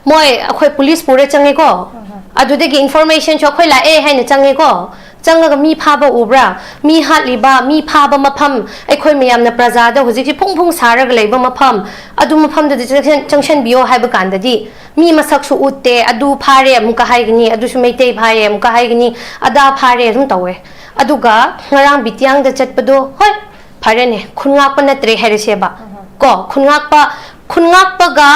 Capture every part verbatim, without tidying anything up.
ꯃꯣꯏ ꯑꯩꯈꯣꯏ ꯄꯨꯂꯤꯁ ꯄꯨꯔ ꯆꯪꯉꯦꯀꯣ꯫ ꯑꯗꯨꯗꯒꯤ ꯏꯟꯐꯣꯔꯃꯦꯁꯟꯁꯨ ꯑꯩꯈꯣꯏ ꯂꯥꯛꯑꯦ ꯍꯥꯏꯅ ꯆꯪꯉꯦꯀꯣ꯫ ꯆꯪꯉꯒ ꯃꯤ ꯐꯥꯕ ꯎꯕ꯭ꯔꯥ? ꯃꯤ ꯍꯥꯠꯂꯤꯕ, ꯃꯤ ꯐꯥꯕ ꯃꯐꯝ, ꯑꯩꯈꯣꯏ ꯃꯌꯥꯝꯅ ꯄ꯭ꯔꯖꯥꯗ ꯍꯧꯖꯤꯛꯁꯤ ꯐꯨꯡ ꯐꯨꯡ ꯁꯥꯔꯒ ꯂꯩꯕ ꯃꯐꯝ, ꯑꯗꯨ ꯃꯐꯝꯗꯨꯗ ꯆꯪꯁꯟ-, ꯆꯪꯁꯟꯕꯤꯌꯣ ꯍꯥꯏꯕ ꯀꯥꯟꯗꯗꯤ, ꯃꯤ ꯃꯁꯛꯁꯨ ꯎꯠꯇꯦ, ꯑꯗꯨ ꯐꯥꯔꯦ ꯑꯃꯨꯛꯀ ꯍꯥꯏꯒꯅꯤ, ꯑꯗꯨꯁꯨ ꯃꯩꯇꯩ ꯐꯥꯔꯦ ꯑꯃꯨꯛꯀ ꯍꯥꯏꯒꯅꯤ, ꯑꯗꯥ ꯐꯥꯔꯦ ꯑꯗꯨꯝ ꯇꯧꯋꯦ꯫ ꯑꯗꯨꯒ ꯉꯔꯥꯡ ꯕꯤꯇꯤꯌꯥꯡꯗ ꯆꯠꯄꯗꯣ, ꯍꯣꯏ, ꯐꯔꯦꯅꯦ, ꯈꯨꯟ ꯉꯥꯛꯄ ꯅꯠꯇ꯭ꯔꯦ ꯍꯥꯏꯔꯁꯦꯕ꯫ ꯀꯣ, ꯈꯨꯟ ꯉꯥꯛꯄ, ꯈꯨꯟ ꯉꯥꯛꯄꯒ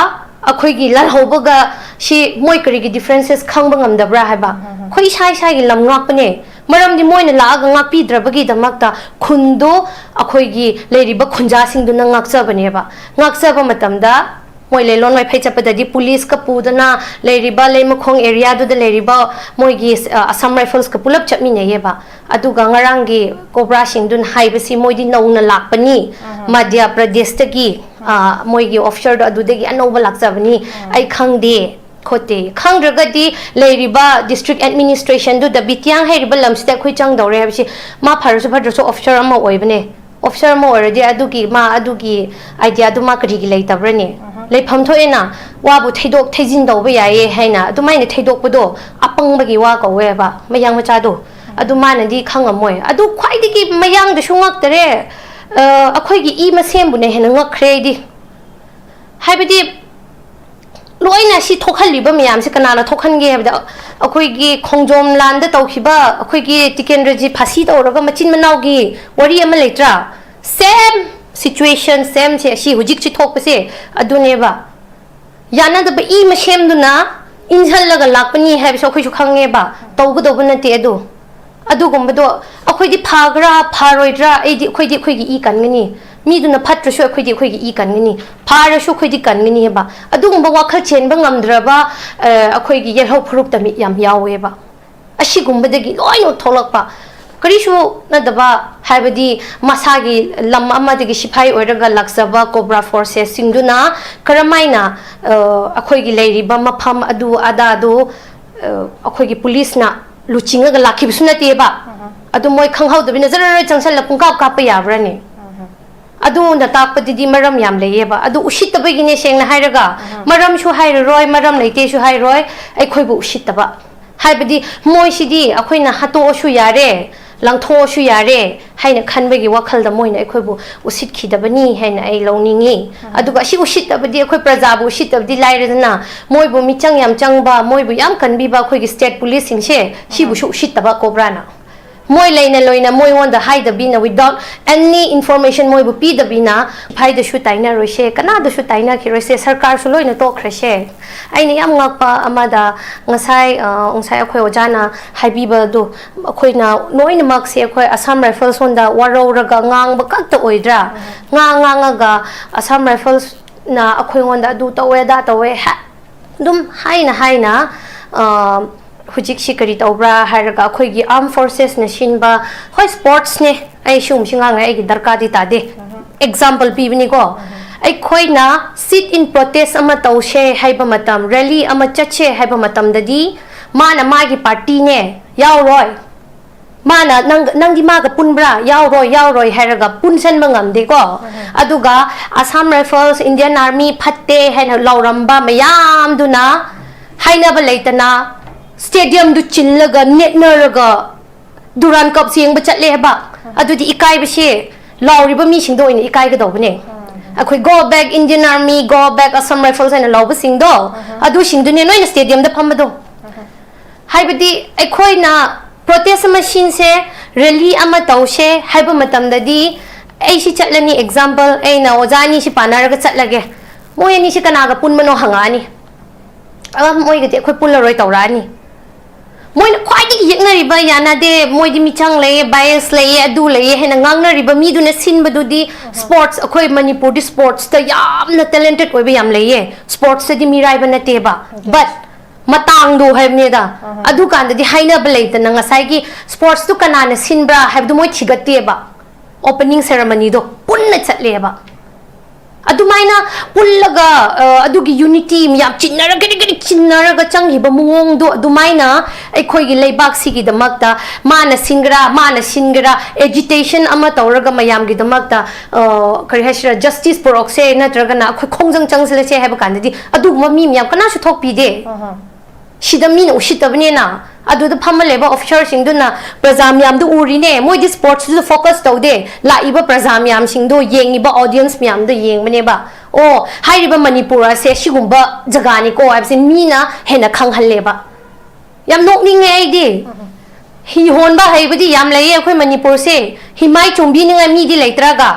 ꯑꯩꯈꯣꯏꯒꯤ ꯂꯥꯜꯍꯧꯕꯒ ꯁꯤ ꯃꯣꯏ ꯀꯔꯤꯒꯤ ꯗꯤꯐ꯭ꯔꯦꯟꯁꯦꯁ ꯈꯪꯕ ꯉꯝꯗꯕ꯭ꯔꯥ ꯍꯥꯏꯕ? ꯑꯩꯈꯣꯏ ꯏꯁꯥ ꯏꯁꯥꯒꯤ ꯂꯝ ꯉꯥꯛꯄꯅꯦ꯫ ꯃꯔꯝꯗꯤ ꯃꯣꯏꯅ ꯂꯥꯛꯑꯒ ꯉꯥꯛꯄꯤꯗ꯭ꯔꯕꯒꯤꯗꯃꯛꯇ ꯈꯨꯟꯗꯣ ꯑꯩꯈꯣꯏꯒꯤ ꯂꯩꯔꯤꯕ ꯈꯨꯟꯖꯥꯁꯤꯡꯗꯨꯅ ꯉꯥꯛꯆꯕꯅꯦꯕ꯫ ꯉꯥꯛꯆꯕ ꯃꯇꯝꯗ ꯃꯣꯏ ꯂꯩꯂꯣꯟ ꯋꯥꯏꯐꯩ ꯆꯠꯄꯗꯗꯤ ꯄꯨꯂꯤꯁꯀ ꯄꯨꯗꯅ ꯂꯩꯔꯤꯕ ꯂꯩꯃꯈꯣꯡ ꯑꯦꯔꯤꯌꯥꯗꯨꯗ ꯂꯩꯔꯤꯕ ꯃꯣꯏꯒꯤ, ꯑ, ꯑꯁꯥꯝ ꯔꯥꯏꯐꯜꯁꯀ ꯄꯨꯂꯞ ꯆꯠꯃꯤꯟꯅꯩꯌꯦꯕ꯫ ꯑꯗꯨꯒ ꯉꯔꯥꯡꯒꯤ ꯀꯣꯕ꯭ꯔꯥꯁꯤꯡꯗꯨꯅ ꯍꯥꯏꯕꯁꯤ ꯃꯣꯏꯗꯤ ꯅꯧꯅ ꯂꯥꯛꯄꯅꯤ, ꯃꯙ꯭ꯌ ꯄ꯭ꯔꯗꯦꯁꯇꯒꯤ, ꯑ, ꯃꯣꯏꯒꯤ ꯑꯣꯐꯤꯁꯔꯗꯣ ꯑꯗꯨꯗꯒꯤ ꯑꯅꯧꯕ ꯂꯥꯛꯆꯕꯅꯤ, ꯑꯩ ꯈꯪꯗꯦ ꯈꯣꯠꯇꯦ꯫ ꯈꯪꯗ꯭ꯔꯒꯗꯤ ꯂꯩꯔꯤꯕ ꯗꯤꯁꯇ꯭ꯔꯤꯛ ꯑꯦꯗꯃꯤꯅꯤꯁꯇ꯭ꯔꯦꯁꯟꯗꯨꯗ ꯕꯤꯇꯤꯌꯥꯡ ꯍꯥꯏꯔꯤꯕ ꯂꯝꯁꯤꯗ ꯑꯩꯈꯣꯏ ꯆꯪꯗꯧꯔꯦ ꯍꯥꯏꯕꯁꯤ ꯃꯥ ꯐꯔꯁꯨ ꯐꯠꯇ꯭ꯔꯁꯨ ꯑꯣꯐꯤꯁꯔ ꯑꯃ ꯑꯣꯏꯕꯅꯦ꯫ ꯑꯣꯐꯤꯁꯔ ꯑꯃ ꯑꯣꯏꯔꯗꯤ ꯑꯗꯨꯒꯤ ꯃꯥ ꯑꯗꯨꯒꯤ ꯑꯥꯏꯗꯤꯌꯥꯗꯨ ꯃꯥ ꯀꯔꯤꯒꯤ ꯂꯩꯇꯕ꯭ꯔꯅꯦ? ꯂꯩꯐꯝ ꯊꯣꯛꯑꯦꯅ, ꯋꯥꯕꯨ ꯊꯩꯗꯣꯛ ꯊꯩꯖꯤꯟ ꯇꯧꯕ ꯌꯥꯏꯌꯦ ꯍꯥꯏꯅ ꯑꯗꯨꯃꯥꯏꯅ ꯊꯩꯗꯣꯛꯄꯗꯣ ꯑꯄꯪꯕꯒꯤ ꯋꯥ ꯀꯧꯋꯦꯕ, ꯃꯌꯥꯡ ꯃꯆꯥꯗꯣ꯫ ꯑꯗꯨ ꯃꯥꯅꯗꯤ ꯈꯪꯉꯝꯃꯣꯏ꯫ ꯑꯗꯨ ꯈ꯭ꯋꯥꯏꯗꯒꯤ ꯃꯌꯥꯡꯗꯁꯨ ꯉꯛꯇꯔꯦ, ꯑ, ꯑꯩꯈꯣꯏꯒꯤ ꯏ ꯃꯁꯦꯟꯕꯨꯅ ꯍꯦꯟꯅ ꯉꯛꯈ꯭ꯔꯦ ꯑꯩꯗꯤ꯫ ꯍꯥꯏꯕꯗꯤ, ꯂꯣꯏꯅ ꯁꯤ ꯊꯣꯛꯍꯜꯂꯤꯕ ꯃꯌꯥꯝꯁꯦ ꯀꯅꯥꯅ ꯊꯣꯛꯍꯟꯒꯦ ꯍꯥꯏꯕꯗ, ꯑꯩꯈꯣꯏꯒꯤ ꯈꯣꯡꯖꯣꯝ ꯂꯥꯟꯗ ꯇꯧꯈꯤꯕ ꯑꯩꯈꯣꯏꯒꯤ ꯇꯤꯀꯦꯟꯗ꯭ꯔꯖꯤ ꯐꯥꯁꯤ ꯇꯧꯔꯒ ꯃꯆꯤꯟ ꯃꯅꯥꯎꯒꯤ ꯋꯥꯔꯤ ꯑꯃ ꯂꯩꯇ꯭ꯔꯥ? Same situation, same ꯁꯦ, ꯑꯁꯤ ꯍꯧꯖꯤꯛꯁꯤ ꯊꯣꯛꯄꯁꯦ ꯑꯗꯨꯅꯦꯕ꯫ ꯌꯥꯅꯗꯕ ꯏ ꯃꯁꯦꯝꯗꯨꯅ ꯏꯟꯁꯤꯜꯂꯒ ꯂꯥꯛꯄꯅꯤ ꯍꯥꯏꯕꯁꯨ ꯑꯩꯈꯣꯏꯁꯨ ꯈꯪꯉꯦꯕ꯫ ꯇꯧꯒꯗꯧꯕ ꯅꯠꯇꯦ ꯑꯗꯨ꯫ ꯑꯗꯨꯒꯨꯝꯕꯗꯣ ꯑꯩꯈꯣꯏꯗꯤ ꯐꯒ꯭ꯔꯥ ꯐꯔꯣꯏꯗ꯭ꯔꯥ, ꯑꯩꯗꯤ, ꯑꯩꯈꯣꯏꯗꯤ ꯑꯩꯈꯣꯏꯒꯤ ꯏ ꯀꯟꯒꯅꯤ꯫ ꯃꯤꯗꯨꯅ ꯐꯠꯇ꯭ꯔꯁꯨ ꯑꯩꯈꯣꯏꯗꯤ ꯑꯩꯈꯣꯏꯒꯤ ꯏ ꯀꯟꯒꯅꯤ, ꯐꯔꯁꯨ ꯑꯩꯈꯣꯏꯗꯤ ꯀꯟꯒꯅꯤ ꯍꯥꯏꯕ꯫ ꯑꯗꯨꯒꯨꯝꯕ ꯋꯥꯈꯜ ꯆꯦꯟꯕ ꯉꯝꯗ꯭ꯔꯕ, ꯑ, ꯑꯩꯈꯣꯏꯒꯤ ꯌꯦꯜꯍꯧ ꯐꯨꯔꯨꯞꯇ ꯃꯤ ꯌꯥꯝ ꯌꯥꯎꯋꯦꯕ꯫ ꯑꯁꯤꯒꯨꯝꯕꯗꯒꯤ ꯂꯣꯏꯅ ꯊꯣꯛꯂꯛꯄ꯫ ꯀꯔꯤꯁꯨ ꯅꯠꯇꯕ, ꯍꯥꯏꯕꯗꯤ ꯃꯁꯥꯒꯤ ꯂꯝ ꯑꯃꯗꯒꯤ ꯁꯤꯐꯥꯏ ꯑꯣꯏꯔꯒ ꯂꯥꯛꯆꯕ ꯀꯣꯕ꯭ꯔꯥ ꯐꯣꯔꯁꯦꯁꯁꯤꯡꯗꯨꯅ ꯀꯔꯝꯍꯥꯏꯅ, ꯑ, ꯑꯩꯈꯣꯏꯒꯤ ꯂꯩꯔꯤꯕ ꯃꯐꯝ ꯑꯗꯨ ꯑꯗꯥꯗꯨ, ꯑ, ꯑꯩꯈꯣꯏꯒꯤ ꯄꯨꯂꯤꯁꯅ ꯂꯨꯆꯤꯡꯉꯒ ꯂꯥꯛꯈꯤꯕꯁꯨ ꯅꯠꯇꯦꯕ꯫ ꯑꯗꯨ ꯃꯣꯏ ꯈꯪꯍꯧꯗꯕꯤꯅ ꯖꯔ ꯆꯪꯁꯜꯂ ꯄꯨꯡꯀꯥꯞ ꯀꯥꯞꯄ ꯌꯥꯕ꯭ꯔꯅꯦ? ꯑꯗꯨꯅ ꯇꯥꯛꯄꯗꯗꯤ ꯃꯔꯝ ꯌꯥꯝ ꯂꯩꯌꯦꯕ꯫ ꯑꯗꯨ ꯎꯁꯤꯠꯇꯕꯒꯤꯅꯦ, ꯁꯦꯡꯅ ꯍꯥꯏꯔꯒ꯫ ꯃꯔꯝꯁꯨ ꯍꯥꯏꯔꯔꯣꯏ, ꯃꯔꯝ ꯂꯩꯇꯦꯁꯨ ꯍꯥꯏꯔꯣꯏ, ꯑꯩꯈꯣꯏꯕꯨ ꯎꯁꯤꯠꯇꯕ꯫ ꯍꯥꯏꯕꯗꯤ ꯃꯣꯏꯁꯤꯗꯤ ꯑꯩꯈꯣꯏꯅ ꯍꯥꯠꯇꯣꯛꯑꯁꯨ ꯌꯥꯔꯦ, ꯂꯪꯊꯣꯛꯑꯁꯨ ꯌꯥꯔꯦ ꯍꯥꯏꯅ ꯈꯟꯕꯒꯤ ꯋꯥꯈꯜꯗ ꯃꯣꯏꯅ ꯑꯩꯈꯣꯏꯕꯨ ꯎꯁꯤꯠꯈꯤꯗꯕꯅꯤ ꯍꯥꯏꯅ ꯑꯩ ꯂꯧꯅꯤꯡꯉꯤ꯫ ꯑꯗꯨꯒ ꯑꯁꯤ ꯎꯁꯤꯠꯇꯕꯗꯤ ꯑꯩꯈꯣꯏ ꯄ꯭ꯔꯖꯥꯕꯨ ꯎꯁꯤꯠꯇꯕꯗꯤ ꯂꯥꯏꯔꯗꯅ, ꯃꯣꯏꯕꯨ ꯃꯤꯆꯪ ꯌꯥꯝ ꯆꯪꯕ, ꯃꯣꯏꯕꯨ ꯌꯥꯝ ꯀꯟꯕꯤꯕ ꯑꯩꯈꯣꯏꯒꯤ state police ꯁꯤꯡꯁꯦ, ꯁꯤꯕꯨꯁꯨ ꯎꯁꯤꯠꯇꯕ ꯀꯣꯕ꯭ꯔꯥꯅ꯫ ꯃꯣꯏ ꯂꯩꯅ ꯂꯣꯏꯅ ꯃꯣꯏꯉꯣꯟꯗ ꯍꯥꯏꯗꯕꯤꯅ, without any information ꯃꯣꯏꯕꯨ ꯄꯤꯗꯕꯤꯅ, ꯐꯥꯏꯗꯁꯨ ꯇꯥꯏꯅꯔꯣꯏꯁꯦ, ꯀꯅꯥꯗꯁꯨ ꯇꯥꯏꯅꯈꯤꯔꯣꯏꯁꯦ, ꯁꯔꯀꯥꯔꯁꯨ ꯂꯣꯏꯅ ꯇꯣꯛꯈ꯭ꯔꯁꯦ꯫ ꯑꯩꯅ ꯌꯥꯝ ꯉꯛꯄ ꯑꯃꯗ, ꯉꯁꯥꯏ, ꯑ, ꯉꯁꯥꯏ ꯑꯩꯈꯣꯏ ꯑꯣꯖꯥꯅ ꯍꯥꯏꯕꯤꯕꯗꯨ, ꯑꯩꯈꯣꯏꯅ ꯂꯣꯏꯅꯃꯛꯁꯦ ꯑꯩꯈꯣꯏ Assam Rifles ꯉꯣꯟꯗ ꯋꯥꯔꯧꯔꯒ ꯉꯥꯡꯕ ꯈꯛꯇ ꯑꯣꯏꯗ꯭ꯔꯥ? ꯉꯥꯡ ꯉꯥꯡꯉꯒ Assam Rifles ꯅ ꯑꯩꯈꯣꯏꯉꯣꯟꯗ ꯑꯗꯨ ꯇꯧꯋꯦ, ꯑꯗꯥ ꯇꯧꯋꯦ, ꯍꯦꯛ ꯑꯗꯨꯝ ꯍꯥꯏꯅ ꯍꯥꯏꯅ, ꯑ, ꯍꯧꯖꯤꯛꯁꯤ ꯀꯔꯤ ꯇꯧꯕ꯭ꯔꯥ ꯍꯥꯏꯔꯒ, ꯑꯩꯈꯣꯏꯒꯤ armed forces ꯅ ꯁꯤꯟꯕ, ꯍꯣꯏ, sports ꯅꯦ, ꯑꯩ ꯁꯤꯒꯨꯝꯕꯁꯤ ꯉꯥꯡꯉꯦ, ꯑꯩꯒꯤ ꯗꯔꯀꯥꯔꯗꯤ ꯇꯥꯗꯦ꯫ Example ꯄꯤꯕꯅꯤꯀꯣ, ꯑꯩꯈꯣꯏꯅ sit in protest ꯑꯃ ꯇꯧꯁꯦ ꯍꯥꯏꯕ ꯃꯇꯝ, rally ꯑꯃ ꯆꯠꯁꯦ ꯍꯥꯏꯕ ꯃꯇꯝꯗꯗꯤ, ꯃꯥꯅ ꯃꯥꯒꯤ party ꯅꯦ ꯌꯥꯎꯔꯣꯏ, ꯃꯥꯅ ꯅꯪ, ꯅꯪꯗꯤ ꯃꯥꯒ ꯄꯨꯟꯕ꯭ꯔꯥ? ꯌꯥꯎꯔꯣꯏ, ꯌꯥꯎꯔꯣꯏ ꯍꯥꯏꯔꯒ ꯄꯨꯟꯁꯟꯕ ꯉꯝꯗꯦꯀꯣ꯫ ꯑꯗꯨꯒ Assam Rifles, Indian Army ꯐꯠꯇꯦ ꯍꯥꯏꯅ ꯂꯥꯎꯔꯝꯕ ꯃꯌꯥꯝꯗꯨꯅ ꯍꯥꯏꯅꯕ ꯂꯩꯇꯅ stadium ꯗꯨ ꯆꯤꯜꯂꯒ ꯅꯦꯠꯅꯔꯒ Durand Cup ꯌꯦꯡꯕ ꯆꯠꯂꯦ ꯍꯥꯏꯕ꯫ ꯑꯗꯨꯗꯤ ꯏꯀꯥꯏꯕꯁꯦ ꯂꯥꯎꯔꯤꯕ ꯃꯤꯁꯤꯡꯗ ꯑꯣꯏꯅ ꯏꯀꯥꯏꯒꯗꯧꯕꯅꯦ꯫ ꯑꯩꯈꯣꯏ "Go back Indian Army, go back Assam Rifles" ꯍꯥꯏꯅ ꯂꯥꯎꯕꯁꯤꯡꯗꯣ, ꯑꯗꯨꯁꯤꯡꯗꯨꯅꯦ ꯅꯣꯏꯅ stadium ꯗ ꯐꯝꯕꯗꯣ꯫ ꯍꯥꯏꯕꯗꯤ ꯑꯩꯈꯣꯏꯅ protest ꯑꯃ ꯁꯤꯟꯁꯦ, rally ꯑꯃ ꯇꯧꯁꯦ ꯍꯥꯏꯕ ꯃꯇꯝꯗꯗꯤ, ꯑꯩ ꯁꯤ ꯆꯠꯂꯅꯤ, example, ꯑꯩꯅ ꯑꯣꯖꯥ ꯑꯅꯤꯁꯤ ꯄꯥꯟꯅꯔꯒ ꯆꯠꯂꯒꯦ, ꯃꯣꯏ ꯑꯅꯤꯁꯤ ꯀꯅꯥꯒ ꯄꯨꯟꯕꯅꯣ ꯍꯪꯉꯛꯑꯅꯤ꯫ "ꯑ, ꯃꯣꯏꯒꯗꯤ ꯑꯩꯈꯣꯏ ꯄꯨꯜꯂꯔꯣꯏ" ꯇꯧꯔꯛꯑꯅꯤ꯫ ꯃꯣꯏꯅ ꯈ꯭ꯋꯥꯏꯗꯒꯤ ꯌꯦꯛꯅꯔꯤꯕ, "ꯌꯥꯅꯗꯦ, ꯃꯣꯏꯗꯤ ꯃꯤꯆꯪ ꯂꯩꯌꯦ, bias ꯂꯩꯌꯦ, ꯑꯗꯨ ꯂꯩꯌꯦ" ꯍꯥꯏꯅ ꯉꯥꯡꯅꯔꯤꯕ ꯃꯤꯗꯨꯅ ꯁꯤꯟꯕꯗꯨꯗꯤ sports, ꯑꯩꯈꯣꯏ ꯃꯅꯤꯄꯨꯔꯗꯤ sports ꯇ ꯌꯥꯝꯅ talented ꯑꯣꯏꯕ ꯌꯥꯝ ꯂꯩꯌꯦ, sports ꯇꯗꯤ ꯃꯤꯔꯥꯏꯕ ꯅꯠꯇꯦꯕ꯫ But ꯃꯇꯥꯡꯗꯣ ꯍꯥꯏꯕꯅꯤꯗ꯫ ꯑꯗꯨꯀꯥꯟꯗꯗꯤ ꯍꯥꯏꯅꯕ ꯂꯩꯇꯅ, ꯉꯁꯥꯏꯒꯤ sports ꯇꯨ ꯀꯅꯥꯅ ꯁꯤꯟꯕ꯭ꯔꯥ ꯍꯥꯏꯕꯗꯨ ꯃꯣꯏ ꯊꯤꯒꯠꯇꯦꯕ꯫ Opening ceremony ꯗꯣ ꯄꯨꯟꯅ ꯆꯠꯂꯦꯕ꯫ ꯑꯗꯨꯃꯥꯏꯅ ꯄꯨꯜꯂꯒ ꯑꯗꯨꯒꯤ ꯌꯨꯅꯤꯇꯤ ꯃꯌꯥꯝ ꯆꯤꯟꯅꯔꯒ ꯀꯔꯤ ꯀꯔꯤ ꯆꯤꯟꯅꯔꯒ ꯆꯪꯈꯤꯕ ꯃꯑꯣꯡꯗꯣ ꯑꯗꯨꯃꯥꯏꯅ ꯑꯩꯈꯣꯏꯒꯤ ꯂꯩꯕꯥꯛꯁꯤꯒꯤꯗꯃꯛꯇ ꯃꯥꯅ ꯁꯤꯟꯒꯦꯔꯥ, ꯃꯥꯅ ꯁꯤꯟꯒꯦꯔꯥ, ꯑꯦꯖꯤꯇꯦꯁꯟ ꯑꯃ ꯇꯧꯔꯒ ꯃꯌꯥꯝꯒꯤꯗꯃꯛꯇ ꯀꯔꯤ ꯍꯥꯏꯁꯤꯔꯥ, ꯖꯁꯇꯤꯁ ꯄꯨꯔꯛꯁꯦ ꯅꯠꯇ꯭ꯔꯒꯅ ꯑꯩꯈꯣꯏ ꯈꯣꯡꯖꯪ ꯆꯪꯁꯤꯜꯂꯁꯦ ꯍꯥꯏꯕ ꯀꯥꯟꯗꯗꯤ ꯑꯗꯨꯒꯨꯝꯕ ꯃꯤ ꯃꯌꯥꯝ ꯀꯅꯥꯁꯨ ꯊꯣꯛꯄꯤꯗꯦ꯫ ꯁꯤꯗ ꯃꯤꯅ ꯎꯁꯤꯠꯇꯕꯅꯤꯅ ꯑꯗꯨꯗ ꯐꯝꯃ ꯂꯩꯕ ꯑꯣꯐꯤꯁꯥꯔꯁꯤꯡꯗꯨꯅ ꯄ꯭ꯔꯖꯥ ꯃꯌꯥꯝꯗꯨ ꯎꯔꯤꯅꯦ꯫ ꯃꯣꯏꯗꯤ ꯁ꯭ꯄꯣꯔꯠꯁꯇꯨꯗ ꯐꯣꯀꯁ ꯇꯧꯗꯦ, ꯂꯥꯛꯏꯕ ꯄ꯭ꯔꯖꯥ ꯃꯌꯥꯝꯁꯤꯡꯗꯣ, ꯌꯦꯡꯉꯤꯕ ꯑꯣꯗꯤꯌꯦꯟꯁ ꯃꯌꯥꯝꯗꯣ ꯌꯦꯡꯕꯅꯦꯕ꯫ ꯑꯣ, ꯍꯥꯏꯔꯤꯕ ꯃꯅꯤꯄꯨꯔ ꯑꯁꯦ ꯁꯤꯒꯨꯝꯕ ꯖꯒꯥꯅꯤꯀꯣ ꯍꯥꯏꯕꯁꯦ ꯃꯤꯅ ꯍꯦꯟꯅ ꯈꯪꯍꯜꯂꯦꯕ꯫ ꯌꯥꯝ ꯅꯣꯛꯅꯤꯡꯉꯦ ꯑꯩꯗꯤ꯫ ꯍꯤ ꯍꯣꯟꯕ ꯍꯩꯕꯗꯤ ꯌꯥꯝ ꯂꯩꯌꯦ ꯑꯩꯈꯣꯏ ꯃꯅꯤꯄꯨꯔꯁꯦ꯫ ꯍꯤꯃꯥꯏ ꯆꯣꯡꯕꯤꯅꯤꯡꯉꯥꯏ ꯃꯤꯗꯤ ꯂꯩꯇ꯭ꯔꯒ꯫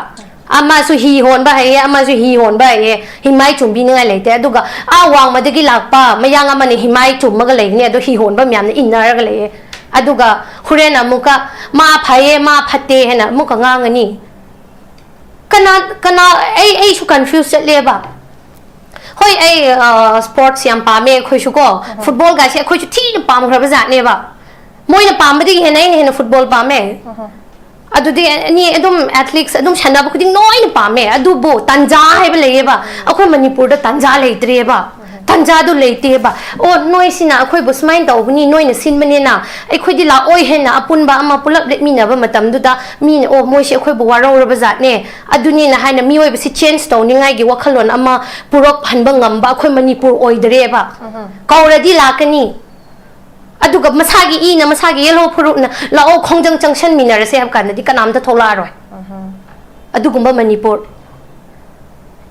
ꯑꯃꯁꯨ ꯍꯤ ꯍꯣꯟꯕ ꯍꯩꯌꯦ, ꯑꯃꯁꯨ ꯍꯤ ꯍꯣꯟꯕ ꯍꯩꯌꯦ, ꯍꯤꯃꯥꯏ ꯆꯣꯡꯕꯤꯅꯤꯡꯉꯥꯏ ꯂꯩꯇꯦ꯫ ꯑꯗꯨꯒ ꯑꯥ ꯋꯥꯡꯃꯗꯒꯤ ꯂꯥꯛꯄ ꯃꯌꯥꯡ ꯑꯃꯅ ꯍꯤꯃꯥꯏ ꯆꯨꯝꯃꯒ ꯂꯩꯒꯅꯤ, ꯑꯗꯣ ꯍꯤ ꯍꯣꯟꯕ ꯃꯌꯥꯝꯅ ꯏꯟꯅꯔꯒ ꯂꯩꯌꯦ꯫ ꯑꯗꯨꯒ ꯍꯣꯔꯦꯟ ꯑꯃꯨꯛꯀ "ꯃꯥ ꯐꯩꯌꯦ, ꯃꯥ ꯐꯠꯇꯦ" ꯍꯥꯏꯅ ꯑꯃꯨꯛꯀ ꯉꯥꯡꯉꯅꯤ꯫ ꯀꯅꯥ, ꯀꯅꯥ, ꯑꯩ, ꯑꯩꯁꯨ ꯀꯟꯐ꯭ꯌꯨꯁ ꯆꯠꯂꯦꯕ꯫ ꯍꯣꯏ, ꯑꯩ, ꯑ, ꯁ꯭ꯄꯣꯔꯠꯁ ꯌꯥꯝ ꯄꯥꯝꯃꯦ, ꯑꯩꯈꯣꯏꯁꯨ ꯀꯣ, ꯐꯨꯠꯕꯣꯜꯒꯥꯏꯁꯦ ꯑꯩꯈꯣꯏꯁꯨ ꯊꯤꯅ ꯄꯥꯝꯈ꯭ꯔꯕ ꯖꯥꯠꯅꯦꯕ꯫ ꯃꯣꯏꯅ ꯄꯥꯝꯕꯗꯒꯤ ꯍꯦꯟꯅ ꯑꯩꯅ ꯍꯦꯟꯅ ꯐꯨꯠꯕꯣꯜ ꯄꯥꯝꯃꯦ꯫ ꯑꯗꯨꯗꯤ ꯑꯦꯅꯤ ꯑꯗꯨꯝ ꯑꯦꯊꯂꯤꯛꯁ ꯑꯗꯨꯝ ꯁꯥꯟꯅꯕ ꯈꯨꯗꯤꯡ ꯂꯣꯏꯅ ꯄꯥꯝꯃꯦ, ꯑꯗꯨꯕꯨ ꯇꯥꯟꯖꯥ ꯍꯥꯏꯕ ꯂꯩꯌꯦꯕ, ꯑꯩꯈꯣꯏ ꯃꯅꯤꯄꯨꯔꯗ ꯇꯥꯟꯖꯥ ꯂꯩꯇ꯭ꯔꯦꯕ꯫ ꯇꯥꯟꯖꯥꯗꯨ ꯂꯩꯇꯦꯕ꯫ ꯑꯣ, ꯅꯣꯏꯁꯤꯅ ꯑꯩꯈꯣꯏꯕꯨ ꯁꯨꯃꯥꯏꯅ ꯇꯧꯕꯅꯤ, ꯅꯣꯏꯅ ꯁꯤꯟꯕꯅꯤꯅ ꯑꯩꯈꯣꯏꯗꯤ ꯂꯥꯛꯑꯣꯏ ꯍꯥꯏꯅ ꯑꯄꯨꯟꯕ ꯑꯃ ꯄꯨꯂꯞ ꯂꯦꯞꯃꯤꯟꯅꯕ ꯃꯇꯝꯗꯨꯗ ꯃꯤꯅ, "ꯑꯣ, ꯃꯣꯏꯁꯦ ꯑꯩꯈꯣꯏꯕꯨ ꯋꯥꯔꯧꯔꯕ ꯖꯥꯠꯅꯦ", ꯑꯗꯨꯅꯤꯅ ꯍꯥꯏꯅ ꯃꯤꯑꯣꯏꯕꯁꯤ ꯆꯦꯟꯖ ꯇꯧꯅꯤꯡꯉꯥꯏꯒꯤ ꯋꯥꯈꯜꯂꯣꯟ ꯑꯃ ꯄꯨꯔꯛꯍꯟꯕ ꯉꯝꯕ ꯑꯩꯈꯣꯏ ꯃꯅꯤꯄꯨꯔ ꯑꯣꯏꯗ꯭ꯔꯦꯕ꯫ ꯀꯧꯔꯗꯤ ꯂꯥꯛꯀꯅꯤ꯫ ꯑꯗꯨꯒ ꯃꯁꯥꯒꯤ ꯏꯅ, ꯃꯁꯥꯒꯤ ꯌꯦꯜꯍꯧ ꯐꯨꯔꯨꯞꯅ ꯂꯥꯛꯑꯣ, ꯈꯣꯡꯖꯪ ꯆꯪꯁꯟꯃꯤꯟꯅꯔꯁꯦ ꯍꯥꯏꯕ ꯀꯥꯟꯗꯗꯤ ꯀꯅꯥꯝꯇ ꯊꯣꯛꯂꯛꯑꯔꯣꯏ꯫ ꯑꯗꯨꯒꯨꯝꯕ ꯃꯅꯤꯄꯨꯔ꯫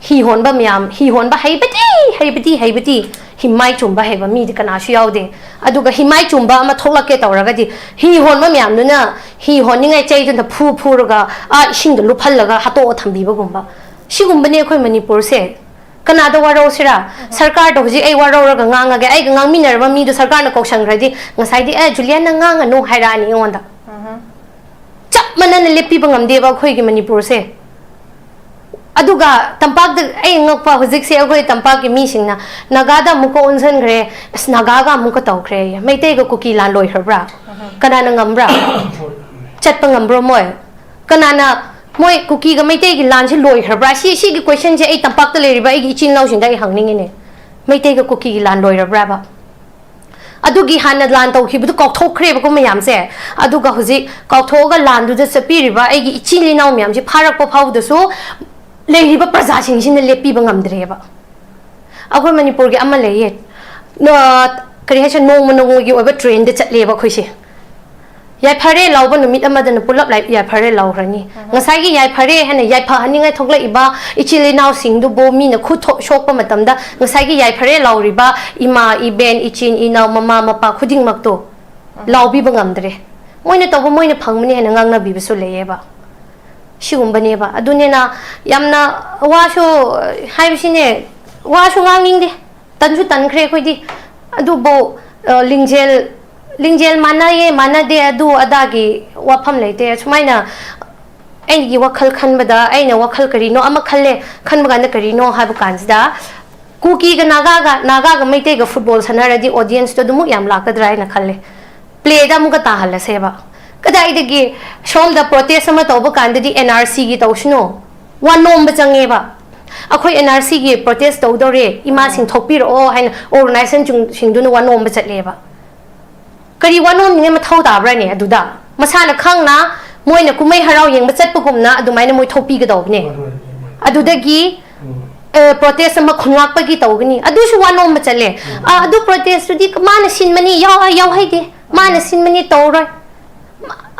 ꯍꯤ ꯍꯣꯟꯕ ꯃꯌꯥꯝ, ꯍꯤ ꯍꯣꯟꯕ ꯍꯩꯕꯗꯤ, ꯍꯩꯕꯗꯤ, ꯍꯩꯕꯗꯤ, ꯍꯤꯃꯥꯏ ꯆꯨꯝꯕ ꯍꯩꯕ ꯃꯤꯗꯤ ꯀꯅꯥꯁꯨ ꯌꯥꯎꯗꯦ꯫ ꯑꯗꯨꯒ ꯍꯤꯃꯥꯏ ꯆꯨꯝꯕ ꯑꯃ ꯊꯣꯛꯂꯛꯀꯦ ꯇꯧꯔꯒꯗꯤ, ꯍꯤ ꯍꯣꯟꯕ ꯃꯌꯥꯝꯗꯨꯅ ꯍꯤ ꯍꯣꯟꯅꯤꯡꯉꯥꯏ ꯆꯩꯗꯨꯅ ꯐꯨ ꯐꯨꯔꯒ, ꯑꯥ, ꯏꯁꯤꯡꯗ ꯂꯨꯞꯍꯜꯂꯒ ꯍꯥꯠꯇꯣꯛꯑ ꯊꯝꯕꯤꯕꯒꯨꯝꯕ꯫ ꯁꯤꯒꯨꯝꯕꯅꯦ ꯑꯩꯈꯣꯏ ꯃꯅꯤꯄꯨꯔꯁꯦ꯫ ꯀꯅꯥꯗ ꯋꯥꯔꯧꯁꯤꯔꯥ? ꯁꯔꯀꯥꯔꯗ ꯍꯧꯖꯤꯛ ꯑꯩ ꯋꯥꯔꯧꯔꯒ ꯉꯥꯡꯉꯒꯦ, ꯑꯩꯒ ꯉꯥꯡꯃꯤꯟꯅꯔꯕ ꯃꯤꯗꯨ ꯁꯔꯀꯥꯔꯅ ꯀꯧꯁꯟꯈ꯭ꯔꯗꯤ, ꯉꯁꯥꯏꯗꯤ, "ꯑꯦ, ꯖꯨꯂꯤꯌꯥ, ꯅꯪ ꯉꯥꯡꯉꯅꯨ" ꯍꯥꯏꯔꯛꯑꯅꯤ ꯑꯩꯉꯣꯟꯗ꯫ ꯆꯞ ꯃꯥꯟꯅꯅ ꯂꯦꯞꯄꯤꯕ ꯉꯝꯗꯦꯕ ꯑꯩꯈꯣꯏꯒꯤ ꯃꯅꯤꯄꯨꯔꯁꯦ꯫ ꯑꯗꯨꯒ ꯇꯝꯄꯥꯛꯇ ꯑꯩ ꯉꯛꯄ, ꯍꯧꯖꯤꯛꯁꯦ ꯑꯩꯈꯣꯏ ꯇꯝꯄꯥꯛꯀꯤ ꯃꯤꯁꯤꯡꯅ ꯅꯥꯒꯥꯗ ꯑꯃꯨꯛꯀ ꯑꯣꯟꯁꯤꯟꯈ꯭ꯔꯦ, ꯑꯁ, ꯅꯥꯒꯥꯒ ꯑꯃꯨꯛꯀ ꯇꯧꯈ꯭ꯔꯦ, ꯃꯩꯇꯩꯒ ꯀꯨꯀꯤ ꯂꯥꯟ ꯂꯣꯏꯈ꯭ꯔꯕ꯭ꯔꯥ? ꯀꯅꯥꯅ ꯉꯝꯕ꯭ꯔꯥ? ꯆꯠꯄ ꯉꯝꯕ꯭ꯔꯣ ꯃꯣꯏ? ꯀꯅꯥꯅ ꯃꯣꯏ ꯀꯨꯀꯤꯒ ꯃꯩꯇꯩꯒꯤ ꯂꯥꯟꯁꯦ ꯂꯣꯏꯈ꯭ꯔꯕ꯭ꯔꯥ? ꯁꯤ, ꯁꯤꯒꯤ ꯀꯣꯏꯁꯟꯁꯦ ꯑꯩ ꯇꯝꯄꯥꯛꯇ ꯂꯩꯔꯤꯕ ꯑꯩꯒꯤ ꯏꯆꯤꯜ ꯏꯅꯥꯎꯁꯤꯡꯗ ꯑꯩ ꯍꯪꯅꯤꯡꯉꯤꯅꯦ꯫ ꯃꯩꯇꯩꯒ ꯀꯨꯀꯤꯒꯤ ꯂꯥꯟ ꯂꯣꯏꯔꯕ꯭ꯔꯥꯕ? ꯑꯗꯨꯒꯤ ꯍꯥꯟꯅ ꯂꯥꯟ ꯇꯧꯈꯤꯕꯗꯨ ꯀꯥꯎꯊꯣꯛꯈ꯭ꯔꯦꯕꯀꯣ ꯃꯌꯥꯝꯁꯦ꯫ ꯑꯗꯨꯒ ꯍꯧꯖꯤꯛ ꯀꯥꯎꯊꯣꯛꯑꯒ ꯂꯥꯟꯗꯨꯗ ꯆꯠꯄꯤꯔꯤꯕ ꯑꯩꯒꯤ ꯏꯆꯤꯜ ꯏꯅꯥꯎ ꯃꯌꯥꯝꯁꯤ ꯐꯥꯔꯛꯄ ꯐꯥꯎꯕꯗꯁꯨ ꯂꯩꯔꯤꯕ ꯄ꯭ꯔꯖꯥꯁꯤꯡꯁꯤꯅ ꯂꯦꯞꯄꯤꯕ ꯉꯝꯗ꯭ꯔꯦꯕ꯫ ꯑꯩꯈꯣꯏ ꯃꯅꯤꯄꯨꯔꯒꯤ ꯑꯃ ꯂꯩꯌꯦ, ꯅ-, ꯀꯔꯤ ꯍꯥꯏꯁꯤꯔ, ꯅꯣꯡꯃ ꯅꯣꯡꯃꯒꯤ ꯑꯣꯏꯕ ꯇ꯭ꯔꯦꯟꯗ ꯆꯠꯂꯦꯕ ꯑꯩꯈꯣꯏꯁꯦ꯫ ꯌꯥꯏꯐꯔꯦ ꯂꯥꯎꯕ ꯅꯨꯃꯤꯠ ꯑꯃꯗꯅ ꯄꯨꯂꯞ ꯂꯥꯏ-, ꯌꯥꯏꯐꯔꯦ ꯂꯥꯎꯈ꯭ꯔꯅꯤ꯫ ꯉꯁꯥꯏꯒꯤ ꯌꯥꯏꯐꯔꯦ ꯍꯥꯏꯅ ꯌꯥꯏꯐꯍꯟꯅꯤꯡꯉꯥꯏ ꯊꯣꯛꯂꯛꯏꯕ ꯏꯆꯤꯜ ꯏꯅꯥꯎꯁꯤꯡꯗꯨꯕꯨ ꯃꯤꯅ ꯈꯨꯠ ꯊꯣꯛ-, ꯁꯣꯛꯄ ꯃꯇꯝꯗ ꯉꯁꯥꯏꯒꯤ ꯌꯥꯏꯐꯔꯦ ꯂꯥꯎꯔꯤꯕ ꯏꯃꯥ, ꯏꯕꯦꯟ, ꯏꯆꯤꯟ, ꯏꯅꯥꯎ, ꯃꯃꯥ, ꯃꯄꯥ ꯈꯨꯗꯤꯡꯃꯛꯇꯣ ꯂꯥꯎꯕꯤꯕ ꯉꯝꯗ꯭ꯔꯦ꯫ ꯃꯣꯏꯅ ꯇꯧꯕ ꯃꯣꯏꯅ ꯐꯪꯕꯅꯤ ꯍꯥꯏꯅ ꯉꯥꯡꯅꯕꯤꯕꯁꯨ ꯂꯩꯌꯦꯕ꯫ ꯁꯤꯒꯨꯝꯕꯅꯦꯕ꯫ ꯑꯗꯨꯅꯤꯅ ꯌꯥꯝꯅ ꯋꯥꯁꯨ ꯍꯥꯏꯕꯁꯤꯅꯦ, ꯋꯥꯁꯨ ꯉꯥꯡꯅꯤꯡꯗꯦ, ꯇꯟꯁꯨ ꯇꯟꯈ꯭ꯔꯦ ꯑꯩꯈꯣꯏꯗꯤ꯫ ꯑꯗꯨꯕꯨ, ꯑ, ꯂꯤꯡꯖꯦꯜ, ꯂꯤꯡꯖꯦꯜ ꯃꯥꯟꯅꯩꯌꯦ, ꯃꯥꯟꯅꯗꯦ, ꯑꯗꯨ ꯑꯗꯥꯒꯤ ꯋꯥꯐꯝ ꯂꯩꯇꯦ꯫ ꯁꯨꯃꯥꯏꯅ ꯑꯩꯒꯤ ꯋꯥꯈꯜ ꯈꯟꯕꯗ, ꯑꯩꯅ ꯋꯥꯈꯜ ꯀꯔꯤꯅꯣ ꯑꯃ ꯈꯜꯂꯦ, ꯈꯟꯕ ꯀꯥꯟꯗ ꯀꯔꯤꯅꯣ ꯍꯥꯏꯕ ꯀꯥꯟꯁꯤꯗ, ꯀꯨꯀꯤꯒ ꯅꯥꯒꯥꯒ, ꯅꯥꯒꯥꯒ ꯃꯩꯇꯩꯒ ꯐꯨꯠꯕꯣꯜ ꯁꯥꯟꯅꯔꯗꯤ ꯑꯣꯗꯤꯌꯦꯟꯁꯇꯣ ꯑꯗꯨꯃꯨꯛ ꯌꯥꯝ ꯂꯥꯛꯀꯗ꯭ꯔꯥ ꯍꯥꯏꯅ ꯈꯜꯂꯦ꯫ ꯄ꯭ꯂꯦꯗ ꯑꯃꯨꯛꯀ ꯇꯥꯍꯜꯂꯁꯦꯕ꯫ ꯀꯗꯥꯏꯗꯒꯤ ꯁꯣꯝꯗ ꯄ꯭ꯔꯣꯇꯦꯁ ꯑꯃ ꯇꯧꯕ ꯀꯥꯟꯗꯗꯤ ꯑꯦꯟ ꯑꯥꯔ ꯁꯤꯒꯤ ꯇꯧꯁꯅꯨ, ꯋꯥ ꯅꯣꯝꯕ ꯆꯪꯉꯦꯕ꯫ ꯑꯩꯈꯣꯏ ꯑꯦꯟ ꯑꯥꯔ ꯁꯤꯒꯤ ꯄ꯭ꯔꯣꯇꯦꯁ ꯇꯧꯗꯧꯔꯦ, ꯏꯃꯥꯁꯤꯡ ꯊꯣꯛꯄꯤꯔꯛꯑꯣ ꯍꯥꯏꯅ ꯑꯣꯔꯒꯅꯥꯏꯖꯦꯁꯟꯁꯤꯡꯗꯨꯅ ꯋꯥ ꯅꯣꯝꯕ ꯆꯠꯂꯦꯕ꯫ ꯀꯔꯤ ꯋꯥꯅꯣꯝꯅꯤꯡꯉꯥꯏ ꯃꯊꯧ ꯇꯥꯕ꯭ꯔꯥꯅꯦ ꯑꯗꯨꯗ? ꯃꯁꯥꯅ ꯈꯪꯅ ꯃꯣꯏꯅ ꯀꯨꯝꯍꯩ ꯍꯔꯥꯎ ꯌꯦꯡꯕ ꯆꯠꯄꯒꯨꯝꯅ ꯑꯗꯨꯃꯥꯏꯅ ꯃꯣꯏ ꯊꯣꯛꯄꯤꯒꯗꯧꯕꯅꯦ꯫ ꯑꯗꯨꯗꯒꯤ, ꯎꯝ꯫ ꯑ, ꯄ꯭ꯔꯣꯇꯦꯁ ꯑꯃ ꯈꯨꯟꯉꯥꯛꯄꯒꯤ ꯇꯧꯒꯅꯤ, ꯑꯗꯨꯁꯨ ꯋꯥꯅꯣꯝꯕ ꯆꯠꯂꯦ꯫ ꯎꯝ꯫ ꯑ, ꯑꯗꯨ ꯄ꯭ꯔꯣꯇꯦꯁꯇꯨꯗꯤ ꯃꯥꯅ ꯁꯤꯟꯕꯅꯤ, ꯌꯥꯎ-, ꯌꯥꯎꯍꯩꯗꯦ, ꯃꯥꯅ ꯁꯤꯟꯕꯅꯤ, ꯇꯧꯔꯣꯏ꯫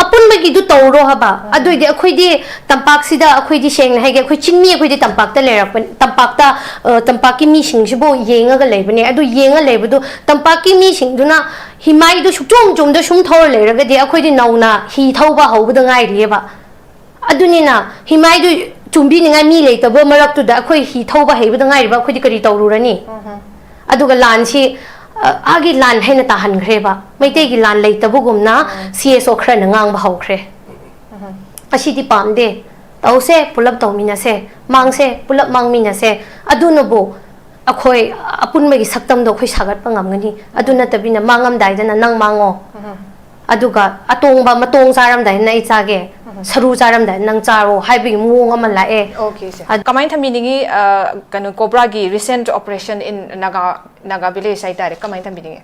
ꯑꯄꯨꯟꯕꯒꯤꯗꯨ ꯇꯧꯔꯣ ꯍꯥꯏꯕ꯫ ꯎꯝ꯫ ꯑꯗꯨꯏꯗꯤ ꯑꯩꯈꯣꯏꯗꯤ ꯇꯝꯄꯥꯛꯁꯤꯗ, ꯑꯩꯈꯣꯏꯗꯤ ꯁꯦꯡꯅ ꯍꯥꯏꯒꯦ, ꯑꯩꯈꯣꯏ ꯆꯤꯡꯃꯤ ꯑꯩꯈꯣꯏꯗꯤ ꯇꯝꯄꯥꯛꯇ ꯂꯩꯔꯛꯄ, ꯇꯝꯄꯥꯛꯇ, ꯑ, ꯇꯝꯄꯥꯛꯀꯤ ꯃꯤꯁꯤꯡꯁꯤꯕꯨ ꯌꯦꯡꯉꯒ ꯂꯩꯕꯅꯦ꯫ ꯑꯗꯨ ꯌꯦꯡꯉ ꯂꯩꯕꯗꯨ ꯇꯝꯄꯥꯛꯀꯤ ꯃꯤꯁꯤꯡꯗꯨꯅ ꯍꯤꯃꯥꯏꯗꯨ ꯁꯨꯛꯆꯣꯝ ꯆꯣꯝꯗ ꯁꯨꯝ ꯊꯧꯔ ꯂꯩꯔꯒꯗꯤ ꯑꯩꯈꯣꯏꯗꯤ ꯅꯧꯅ ꯍꯤ ꯊꯧꯕ ꯍꯧꯕꯗ ꯉꯥꯏꯔꯤꯑꯕ꯫ ꯑꯗꯨꯅꯤꯅ ꯍꯤꯃꯥꯏꯗꯨ ꯆꯨꯝꯕꯤꯅꯤꯡꯉꯥꯏ ꯃꯤ ꯂꯩꯇꯕ ꯃꯔꯛꯇꯨꯗ ꯑꯩꯈꯣꯏ ꯍꯤ ꯊꯧꯕ ꯍꯩꯕꯗ ꯉꯥꯏꯔꯤꯕ ꯑꯩꯈꯣꯏꯗꯤ ꯀꯔꯤ ꯇꯧꯔꯨꯔꯅꯤ? ꯎꯝꯍꯨꯝ꯫ ꯑꯗꯨꯒ ꯂꯥꯟꯁꯤ, ꯑ, ꯑꯥꯒꯤ ꯂꯥꯟ ꯍꯥꯏꯅ ꯇꯥꯍꯟꯈ꯭ꯔꯦꯕ꯫ ꯃꯩꯇꯩꯒꯤ ꯂꯥꯟ ꯂꯩꯇꯕꯒꯨꯝꯅ ꯎꯝ꯫ ꯁꯤ ꯑꯦꯁ ꯑꯣ ꯈꯔꯅ ꯉꯥꯡꯕ ꯍꯧꯈ꯭ꯔꯦ꯫ ꯎꯝꯍꯨꯝ꯫ ꯑꯁꯤꯗꯤ ꯄꯥꯝꯗꯦ, ꯇꯧꯁꯦ, ꯄꯨꯂꯞ ꯇꯧꯃꯤꯟꯅꯁꯦ, ꯃꯥꯡꯁꯦ, ꯄꯨꯂꯞ ꯃꯥꯡꯃꯤꯟꯅꯁꯦ꯫ ꯑꯗꯨꯅꯕꯨ ꯑꯩꯈꯣꯏ ꯑꯄꯨꯟꯕꯒꯤ ꯁꯛꯇꯝꯗꯣ ꯑꯩꯈꯣꯏ ꯁꯥꯒꯠꯄ ꯉꯝꯒꯅꯤ꯫ ꯑꯗꯨ ꯅꯠꯇꯕꯤꯅ ꯃꯥꯡꯉꯝꯗꯥꯏꯗꯅ ꯅꯪ ꯃꯥꯡꯉꯣ, ꯎꯝꯍꯨꯝ꯫ ꯑꯗꯨꯒ ꯑꯇꯣꯡꯕ ꯃꯇꯣꯡ ꯆꯥꯔꯝꯗꯥꯏꯗꯅ ꯑꯩ ꯆꯥꯒꯦ, ꯎꯝꯍꯨꯝ꯫ ꯁꯔꯨ ꯆꯥꯔꯝꯗꯥꯏ ꯅꯪ ꯆꯥꯔꯣ ꯍꯥꯏꯕꯒꯤ ꯃꯑꯣꯡ ꯑꯃ ꯂꯥꯛꯑꯦ꯫ Okay, sir. ꯀꯃꯥꯏꯅ ꯊꯝꯕꯤꯅꯤꯡꯉꯤ? ꯀꯩꯅꯣ, COBRAꯒꯤ recent operation in Naga Naga village ꯍꯥꯏꯇꯥꯔꯦ, ꯀꯃꯥꯏꯅ ꯊꯝꯕꯤꯅꯤꯡꯉꯤ?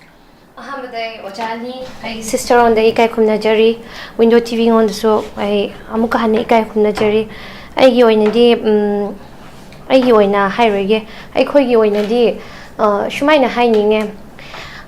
ꯑꯍꯥꯟꯕꯗ ꯑꯩ ꯑꯣꯖꯥꯅꯤ, ꯑꯩꯒꯤ sister ꯉꯣꯟꯗ ꯏꯀꯥꯏ ꯈꯨꯝꯅꯖꯔꯤ꯫ Window TV ꯉꯣꯟꯗꯁꯨ ꯑꯩ ꯑꯃꯨꯛꯀ ꯍꯟꯅ ꯏꯀꯥꯏ ꯈꯨꯝꯅꯖꯔꯤ꯫ ꯑꯩꯒꯤ ꯑꯣꯏꯅꯗꯤ, ꯎꯝ, ꯑꯩꯒꯤ ꯑꯣꯏꯅ ꯍꯥꯏꯔꯣꯏꯒꯦ꯫ ꯑꯩꯈꯣꯏꯒꯤ ꯑꯣꯏꯅꯗꯤ, ꯑ, ꯁꯨꯃꯥꯏꯅ ꯍꯥꯏꯅꯤꯡꯉꯦ꯫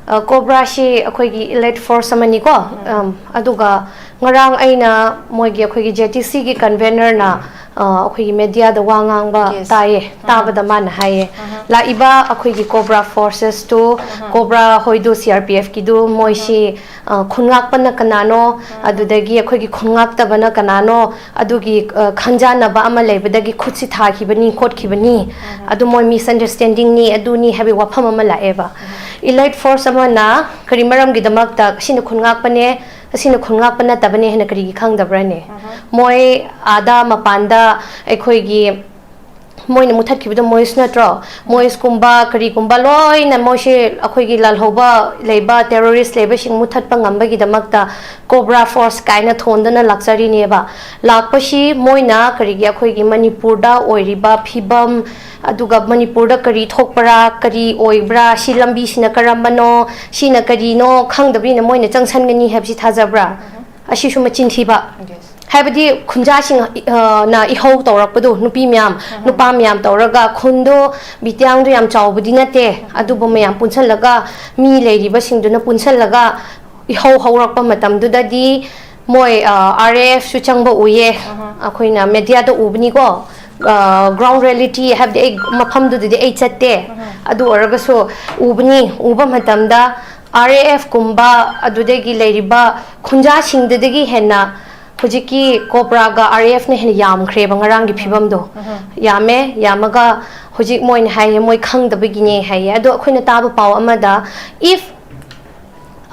ꯑ, COBRAꯁꯤ ꯑꯩꯈꯣꯏꯒꯤ elite force ꯑꯃꯅꯤꯀꯣ꯫ ꯎꯝ, ꯑꯗꯨꯒ ꯉꯔꯥꯡ ꯑꯩꯅ ꯃꯣꯏꯒꯤ, ꯑꯩꯈꯣꯏꯒꯤ JTCꯒꯤ convenerꯅ, ꯑ, ꯑꯩꯈꯣꯏꯒꯤ mediaꯗ ꯋꯥ ꯉꯥꯡꯕ, yes, ꯇꯥꯏꯌꯦ꯫ ꯇꯥꯕꯗ ꯃꯥꯅ ꯍꯥꯏꯌꯦ, ꯂꯥꯛꯏꯕ ꯑꯩꯈꯣꯏꯒꯤ COBRA forcesꯇꯨ, COBRA ꯍꯣꯏꯗꯨ, CRPFꯀꯤꯗꯨ, ꯃꯣꯏꯁꯤ, ꯑ, ꯈꯨꯟ ꯉꯥꯛꯄꯅ ꯀꯅꯥꯅꯣ, ꯑꯗꯨꯗꯒꯤ ꯑꯩꯈꯣꯏꯒꯤ ꯈꯨꯟ ꯉꯥꯛꯇꯕꯅ ꯀꯅꯥꯅꯣ, ꯑꯗꯨꯒꯤ, ꯑ, ꯈꯟꯖꯥꯟꯅꯕ ꯑꯃ ꯂꯩꯕꯗꯒꯤ ꯈꯨꯠꯁꯤ ꯊꯥꯈꯤꯕꯅꯤ ꯈꯣꯠꯈꯤꯕꯅꯤ, ꯑꯗꯨ ꯃꯣꯏ misunderstandingꯅꯤ, ꯑꯗꯨꯅꯤ ꯍꯥꯏꯕꯒꯤ ꯋꯥꯐꯝ ꯑꯃ ꯂꯥꯛꯑꯦꯕ꯫ Elite force ꯑꯃꯅ ꯀꯔꯤ ꯃꯔꯝꯒꯤꯗꯃꯛꯇ ꯑꯁꯤꯅ ꯈꯨꯟ ꯉꯥꯛꯄꯅꯦ, ꯑꯁꯤꯅ ꯈꯨꯟ ꯉꯥꯛꯄ ꯅꯠꯇꯕꯅꯦ ꯍꯥꯏꯅ ꯀꯔꯤꯒꯤ ꯈꯪꯗꯕ꯭ꯔꯅꯦ? ꯃꯣꯏ ꯑꯥꯗ ꯃꯄꯥꯟꯗ ꯑꯩꯈꯣꯏꯒꯤ ꯃꯣꯏꯅ ꯃꯨꯊꯠꯈꯤꯕꯗꯣ ꯃꯣꯏꯁ ꯅꯠꯇ꯭ꯔꯣ? ꯃꯣꯏꯁꯀꯨꯝꯕ ꯀꯔꯤꯒꯨꯝꯕ ꯂꯣꯏꯅ ꯃꯣꯏꯁꯦ ꯑꯩꯈꯣꯏꯒꯤ ꯂꯥꯜꯍꯧꯕ ꯂꯩꯕ terrorist ꯂꯩꯕꯁꯤꯡ ꯃꯨꯊꯠꯄ ꯉꯝꯕꯒꯤꯗꯃꯛꯇ COBRA force ꯀꯥꯏꯅ ꯊꯣꯟꯗꯅ ꯂꯥꯛꯆꯔꯤꯅꯦꯕ꯫ ꯂꯥꯛꯄꯁꯤ ꯃꯣꯏꯅ ꯀꯔꯤꯒꯤ ꯑꯩꯈꯣꯏꯒꯤ ꯃꯅꯤꯄꯨꯔꯗ ꯑꯣꯏꯔꯤꯕ ꯐꯤꯕꯝ, ꯑꯗꯨꯒ ꯃꯅꯤꯄꯨꯔꯗ ꯀꯔꯤ ꯊꯣꯛꯄ꯭ꯔꯥ, ꯀꯔꯤ ꯑꯣꯏꯕ꯭ꯔꯥ, ꯁꯤ ꯂꯝꯕꯤꯁꯤꯅ ꯀꯔꯝꯕꯅꯣ, ꯁꯤꯅ ꯀꯔꯤꯅꯣ ꯈꯪꯗꯕꯅꯤꯅ ꯃꯣꯏꯅ ꯆꯪꯁꯟꯒꯅꯤ ꯍꯥꯏꯕꯁꯤ ꯊꯥꯖꯕ꯭ꯔꯥ? ꯑꯁꯤꯁꯨ ꯃꯆꯤꯟ ꯊꯤꯕ꯫ ꯍꯥꯏꯕꯗꯤ ꯈꯨꯟꯖꯥꯁꯤꯡ, ꯑ, ꯅ ꯏꯍꯧ ꯇꯧꯔꯛꯄꯗꯨ, ꯅꯨꯄꯤ ꯃꯌꯥꯝ, ꯅꯨꯄꯥ ꯃꯌꯥꯝ ꯇꯧꯔꯒ, ꯈꯨꯟꯗꯣ ꯕꯤꯇ꯭ꯌꯥꯡꯗꯣ ꯌꯥꯝ ꯆꯥꯎꯕꯗꯤ ꯅꯠꯇꯦ, ꯑꯗꯨꯕꯨ ꯃꯌꯥꯝ ꯄꯨꯟꯁꯜꯂꯒ, ꯃꯤ ꯂꯩꯔꯤꯕꯁꯤꯡꯗꯨꯅ ꯄꯨꯟꯁꯜꯂꯒ ꯏꯍꯧ ꯍꯧꯔꯛꯄ ꯃꯇꯝꯗꯨꯗꯗꯤ ꯃꯣꯏ, ꯑ, RAFꯁꯨ ꯆꯪꯕ ꯎꯏꯌꯦ꯫ ꯑꯩꯈꯣꯏꯅ mediaꯗ ꯎꯕꯅꯤꯀꯣ꯫ ꯑ, ground reality ꯍꯥꯏꯕꯗꯤ ꯑꯩ ꯃꯐꯝꯗꯨꯗꯗꯤ ꯑꯩ ꯆꯠꯇꯦ꯫ ꯑꯗꯨ ꯑꯣꯏꯔꯒꯁꯨ ꯎꯕꯅꯤ, ꯎꯕ ꯃꯇꯝꯗ RAFꯀꯨꯝꯕ ꯑꯗꯨꯗꯒꯤ ꯂꯩꯔꯤꯕ ꯈꯨꯟꯖꯥꯁꯤꯡꯗꯨꯗꯒꯤ ꯍꯦꯟꯅ ꯍꯧꯖꯤꯛꯀꯤ COBRAꯒ RAFꯅ ꯍꯦꯟꯅ ꯌꯥꯝꯈ꯭ꯔꯦꯕ ꯉꯔꯥꯡꯒꯤ ꯐꯤꯕꯝꯗꯣ꯫ ꯌꯥꯝꯃꯦ, ꯌꯥꯝꯃꯒ ꯍꯧꯖꯤꯛ ꯃꯣꯏꯅ ꯍꯥꯏꯌꯦ, ꯃꯣꯏ ꯈꯪꯗꯕꯒꯤꯅꯦ ꯍꯥꯏꯌꯦ꯫ ꯑꯗꯣ ꯑꯩꯈꯣꯏꯅ ꯇꯥꯕ ꯄꯥꯎ ꯑꯃꯗ, if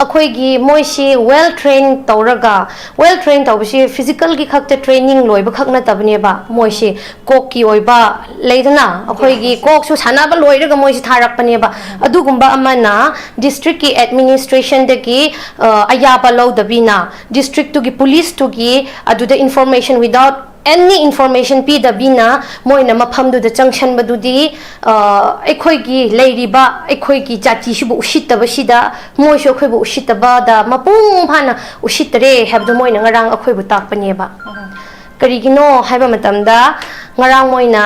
ꯑꯩꯈꯣꯏꯒꯤ ꯃꯣꯏꯁꯤ ꯋꯦꯜ ꯇ꯭ꯔꯦꯟ ꯇꯧꯔꯒ, ꯋꯦꯜ ꯇ꯭ꯔꯦꯟ ꯇꯧꯕꯁꯤ ꯐꯤꯖꯤꯀꯦꯜꯒꯤ ꯈꯛꯇ ꯇ꯭ꯔꯦꯅꯤꯡ ꯂꯣꯏꯕ ꯈꯛ ꯅꯠꯇꯕꯅꯦꯕ꯫ ꯃꯣꯏꯁꯤ ꯀꯣꯛꯀꯤ ꯑꯣꯏꯕ ꯂꯩꯗꯅ, ꯑꯩꯈꯣꯏꯒꯤ ꯀꯣꯛꯁꯨ ꯁꯥꯟꯅꯕ ꯂꯣꯏꯔꯒ ꯃꯣꯏꯁꯤ ꯊꯥꯔꯛꯄꯅꯦꯕ꯫ ꯑꯗꯨꯒꯨꯝꯕ ꯑꯃꯅ ꯗꯤꯁꯇ꯭ꯔꯤꯛꯀꯤ ꯑꯦꯗꯃꯤꯅꯤꯁꯇ꯭ꯔꯦꯁꯟꯗꯒꯤ ꯑꯌꯥꯕ ꯂꯧꯗꯕꯤꯅ, ꯗꯤꯁꯇ꯭ꯔꯤꯛꯇꯨꯒꯤ ꯄꯨꯂꯤꯁꯇꯨꯒꯤ ꯑꯗꯨꯗ ꯏꯟꯐꯣꯔꯃꯦꯁꯟ, ꯋꯤꯗꯥꯎꯠ ꯑꯦꯅꯤ ꯏꯟꯐꯣꯔꯃꯦꯁꯟ ꯄꯤꯗꯕꯤꯅ ꯃꯣꯏꯅ ꯃꯐꯝꯗꯨꯗ ꯆꯪꯁꯟꯕꯗꯨꯗꯤ ꯑꯩꯈꯣꯏꯒꯤ ꯂꯩꯔꯤꯕ ꯑꯩꯈꯣꯏꯒꯤ ꯖꯥꯇꯤꯁꯤꯕꯨ ꯎꯁꯤꯠꯇꯕꯁꯤꯗ, ꯃꯣꯏꯁꯨ ꯑꯩꯈꯣꯏꯕꯨ ꯎꯁꯤꯠꯇꯕꯗ ꯃꯄꯨꯡ ꯐꯥꯅ ꯎꯁꯤꯠꯇꯔꯦ ꯍꯥꯏꯕꯗꯨ ꯃꯣꯏꯅ ꯉꯔꯥꯡ ꯑꯩꯈꯣꯏꯕꯨ ꯇꯥꯛꯄꯅꯦꯕ꯫ ꯀꯔꯤꯒꯤꯅꯣ ꯍꯥꯏꯕ ꯃꯇꯝꯗ, ꯉꯔꯥꯡ ꯃꯣꯏꯅ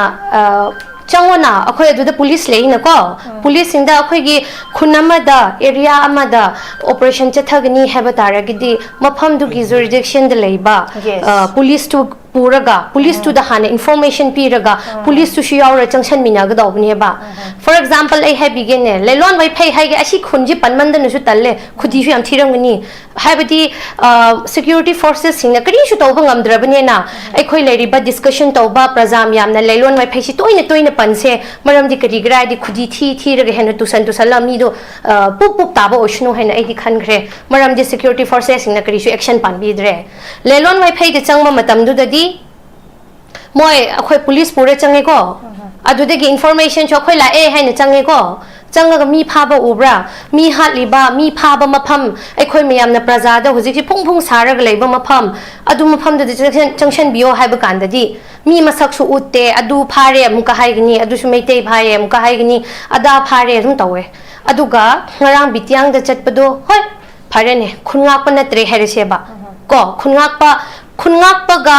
ꯆꯪꯉꯣꯅ, ꯑꯩꯈꯣꯏ ꯑꯗꯨꯗ ꯄꯨꯂꯤꯁ ꯂꯩꯅꯀꯣ, ꯄꯨꯂꯤꯁꯁꯤꯡꯗ ꯑꯩꯈꯣꯏꯒꯤ ꯈꯨꯟ ꯑꯃꯗ, ꯑꯦꯔꯤꯌꯥ ꯑꯃꯗ ꯑꯣꯄꯔꯦꯁꯟ ꯆꯠꯊꯒꯅꯤ ꯍꯥꯏꯕ ꯇꯥꯔꯒꯗꯤ ꯃꯐꯝꯗꯨꯒꯤ ꯖꯨꯔꯤꯗꯤꯛꯁꯟꯗ ꯂꯩꯕ ꯄꯨꯂꯤꯁꯇꯨ ꯄꯨꯔꯒ, ꯄꯨꯂꯤꯁꯇꯨꯗ ꯍꯥꯟꯅ ꯏꯟꯐꯣꯔꯃꯦꯁꯟ ꯄꯤꯔꯒ, ꯄꯨꯂꯤꯁꯇꯨꯁꯨ ꯌꯥꯎꯔ ꯆꯪꯁꯟꯃꯤꯟꯅꯒꯗꯧꯕꯅꯦꯕ꯫ ꯐꯣꯔ ꯑꯦꯛꯖꯥꯝꯄꯜ ꯑꯩ ꯍꯥꯏꯕꯤꯒꯦꯅꯦ, ꯂꯩꯂꯣꯟ ꯋꯥꯏꯐꯩ ꯍꯥꯏꯒꯦ, ꯑꯁꯤ ꯈꯨꯟꯁꯤ ꯄꯟꯃꯟꯗꯅꯁꯨ ꯇꯜꯂꯦ, ꯈꯨꯗꯤꯁꯨ ꯌꯥꯝ ꯊꯤꯔꯝꯒꯅꯤ꯫ ꯍꯥꯏꯕꯗꯤ ꯁꯦꯀ꯭ꯌꯨꯔꯤꯇꯤ ꯐꯣꯔꯁꯦꯁꯁꯤꯡꯅ ꯀꯔꯤꯁꯨ ꯇꯧꯕ ꯉꯝꯗ꯭ꯔꯕꯅꯤꯅ, ꯑꯩꯈꯣꯏ ꯂꯩꯔꯤꯕ ꯗꯤꯁꯀꯁꯟ ꯇꯧꯕ ꯄ꯭ꯔꯖꯥ ꯃꯌꯥꯝꯅ ꯂꯩꯂꯣꯟ ꯋꯥꯏꯐꯩꯁꯤ ꯇꯣꯏꯅ ꯇꯣꯏꯅ ꯄꯟꯁꯦ꯫ ꯃꯔꯝꯗꯤ ꯀꯔꯤꯒꯤꯔꯥ ꯍꯥꯏꯗꯤ ꯈꯨꯗꯤ ꯊꯤ ꯊꯤꯔꯒ ꯍꯦꯟꯅ ꯇꯨꯁꯟ ꯇꯨꯁꯜꯂ ꯃꯤꯗꯣ ꯄꯨꯞ ꯄꯨꯞ ꯇꯥꯕ ꯑꯣꯏꯁꯅꯨ ꯍꯥꯏꯅ ꯑꯩꯗꯤ ꯈꯟꯈ꯭ꯔꯦ꯫ ꯃꯔꯝꯗꯤ ꯁꯦꯀ꯭ꯌꯨꯔꯤꯇꯤ ꯐꯣꯔꯁꯦꯁꯁꯤꯡꯅ ꯀꯔꯤꯁꯨ ꯑꯦꯛꯁꯟ ꯄꯥꯟꯕꯤꯗ꯭ꯔꯦ꯫ ꯂꯦꯂꯣꯟ ꯋꯥꯏꯐꯩꯗ ꯆꯪꯕ ꯃꯇꯝꯗꯨꯗꯗꯤ ꯃꯣꯏ ꯑꯩꯈꯣꯏ ꯄꯨꯂꯤꯁ ꯄꯨꯔ ꯆꯪꯉꯦꯀꯣ꯫ ꯑꯗꯨꯗꯒꯤ ꯏꯟꯐꯣꯔꯃꯦꯁꯟꯁꯨ ꯑꯩꯈꯣꯏ ꯂꯥꯛꯑꯦ ꯍꯥꯏꯅ ꯆꯪꯉꯦꯀꯣ꯫ ꯆꯪꯉꯒ ꯃꯤ ꯐꯥꯕ ꯎꯕ꯭ꯔꯥ? ꯃꯤ ꯍꯥꯠꯂꯤꯕ, ꯃꯤ ꯐꯥꯕ ꯃꯐꯝ, ꯑꯩꯈꯣꯏ ꯃꯌꯥꯝꯅ ꯄ꯭ꯔꯖꯥꯗ ꯍꯧꯖꯤꯛꯁꯤ ꯐꯨꯡ ꯐꯨꯡ ꯁꯥꯔꯒ ꯂꯩꯕ ꯃꯐꯝ, ꯑꯗꯨ ꯃꯐꯝꯗꯨꯗ ꯆꯪꯁꯟ-, ꯆꯪꯁꯟꯕꯤꯌꯣ ꯍꯥꯏꯕ ꯀꯥꯟꯗꯗꯤ ꯃꯤ ꯃꯁꯛꯁꯨ ꯎꯠꯇꯦ꯫ ꯑꯗꯨ ꯐꯥꯔꯦ ꯑꯃꯨꯛꯀ ꯍꯥꯏꯒꯅꯤ, ꯑꯗꯨꯁꯨ ꯃꯩꯇꯩ ꯐꯥꯔꯦ ꯑꯃꯨꯛꯀ ꯍꯥꯏꯒꯅꯤ, ꯑꯗꯥ ꯐꯥꯔꯦ ꯑꯗꯨꯝ ꯇꯧꯋꯦ꯫ ꯑꯗꯨꯒ ꯉꯔꯥꯡ ꯕꯤꯇꯤꯌꯥꯡꯗ ꯆꯠꯄꯗꯣ, ꯍꯣꯏ, ꯐꯔꯦꯅꯦ, ꯈꯨꯟ ꯉꯥꯛꯄ ꯅꯠꯇ꯭ꯔꯦ ꯍꯥꯏꯔꯁꯦꯕ꯫ ꯀꯣ, ꯈꯨꯟ ꯉꯥꯛꯄ, ꯈꯨꯟ ꯉꯥꯛꯄꯒ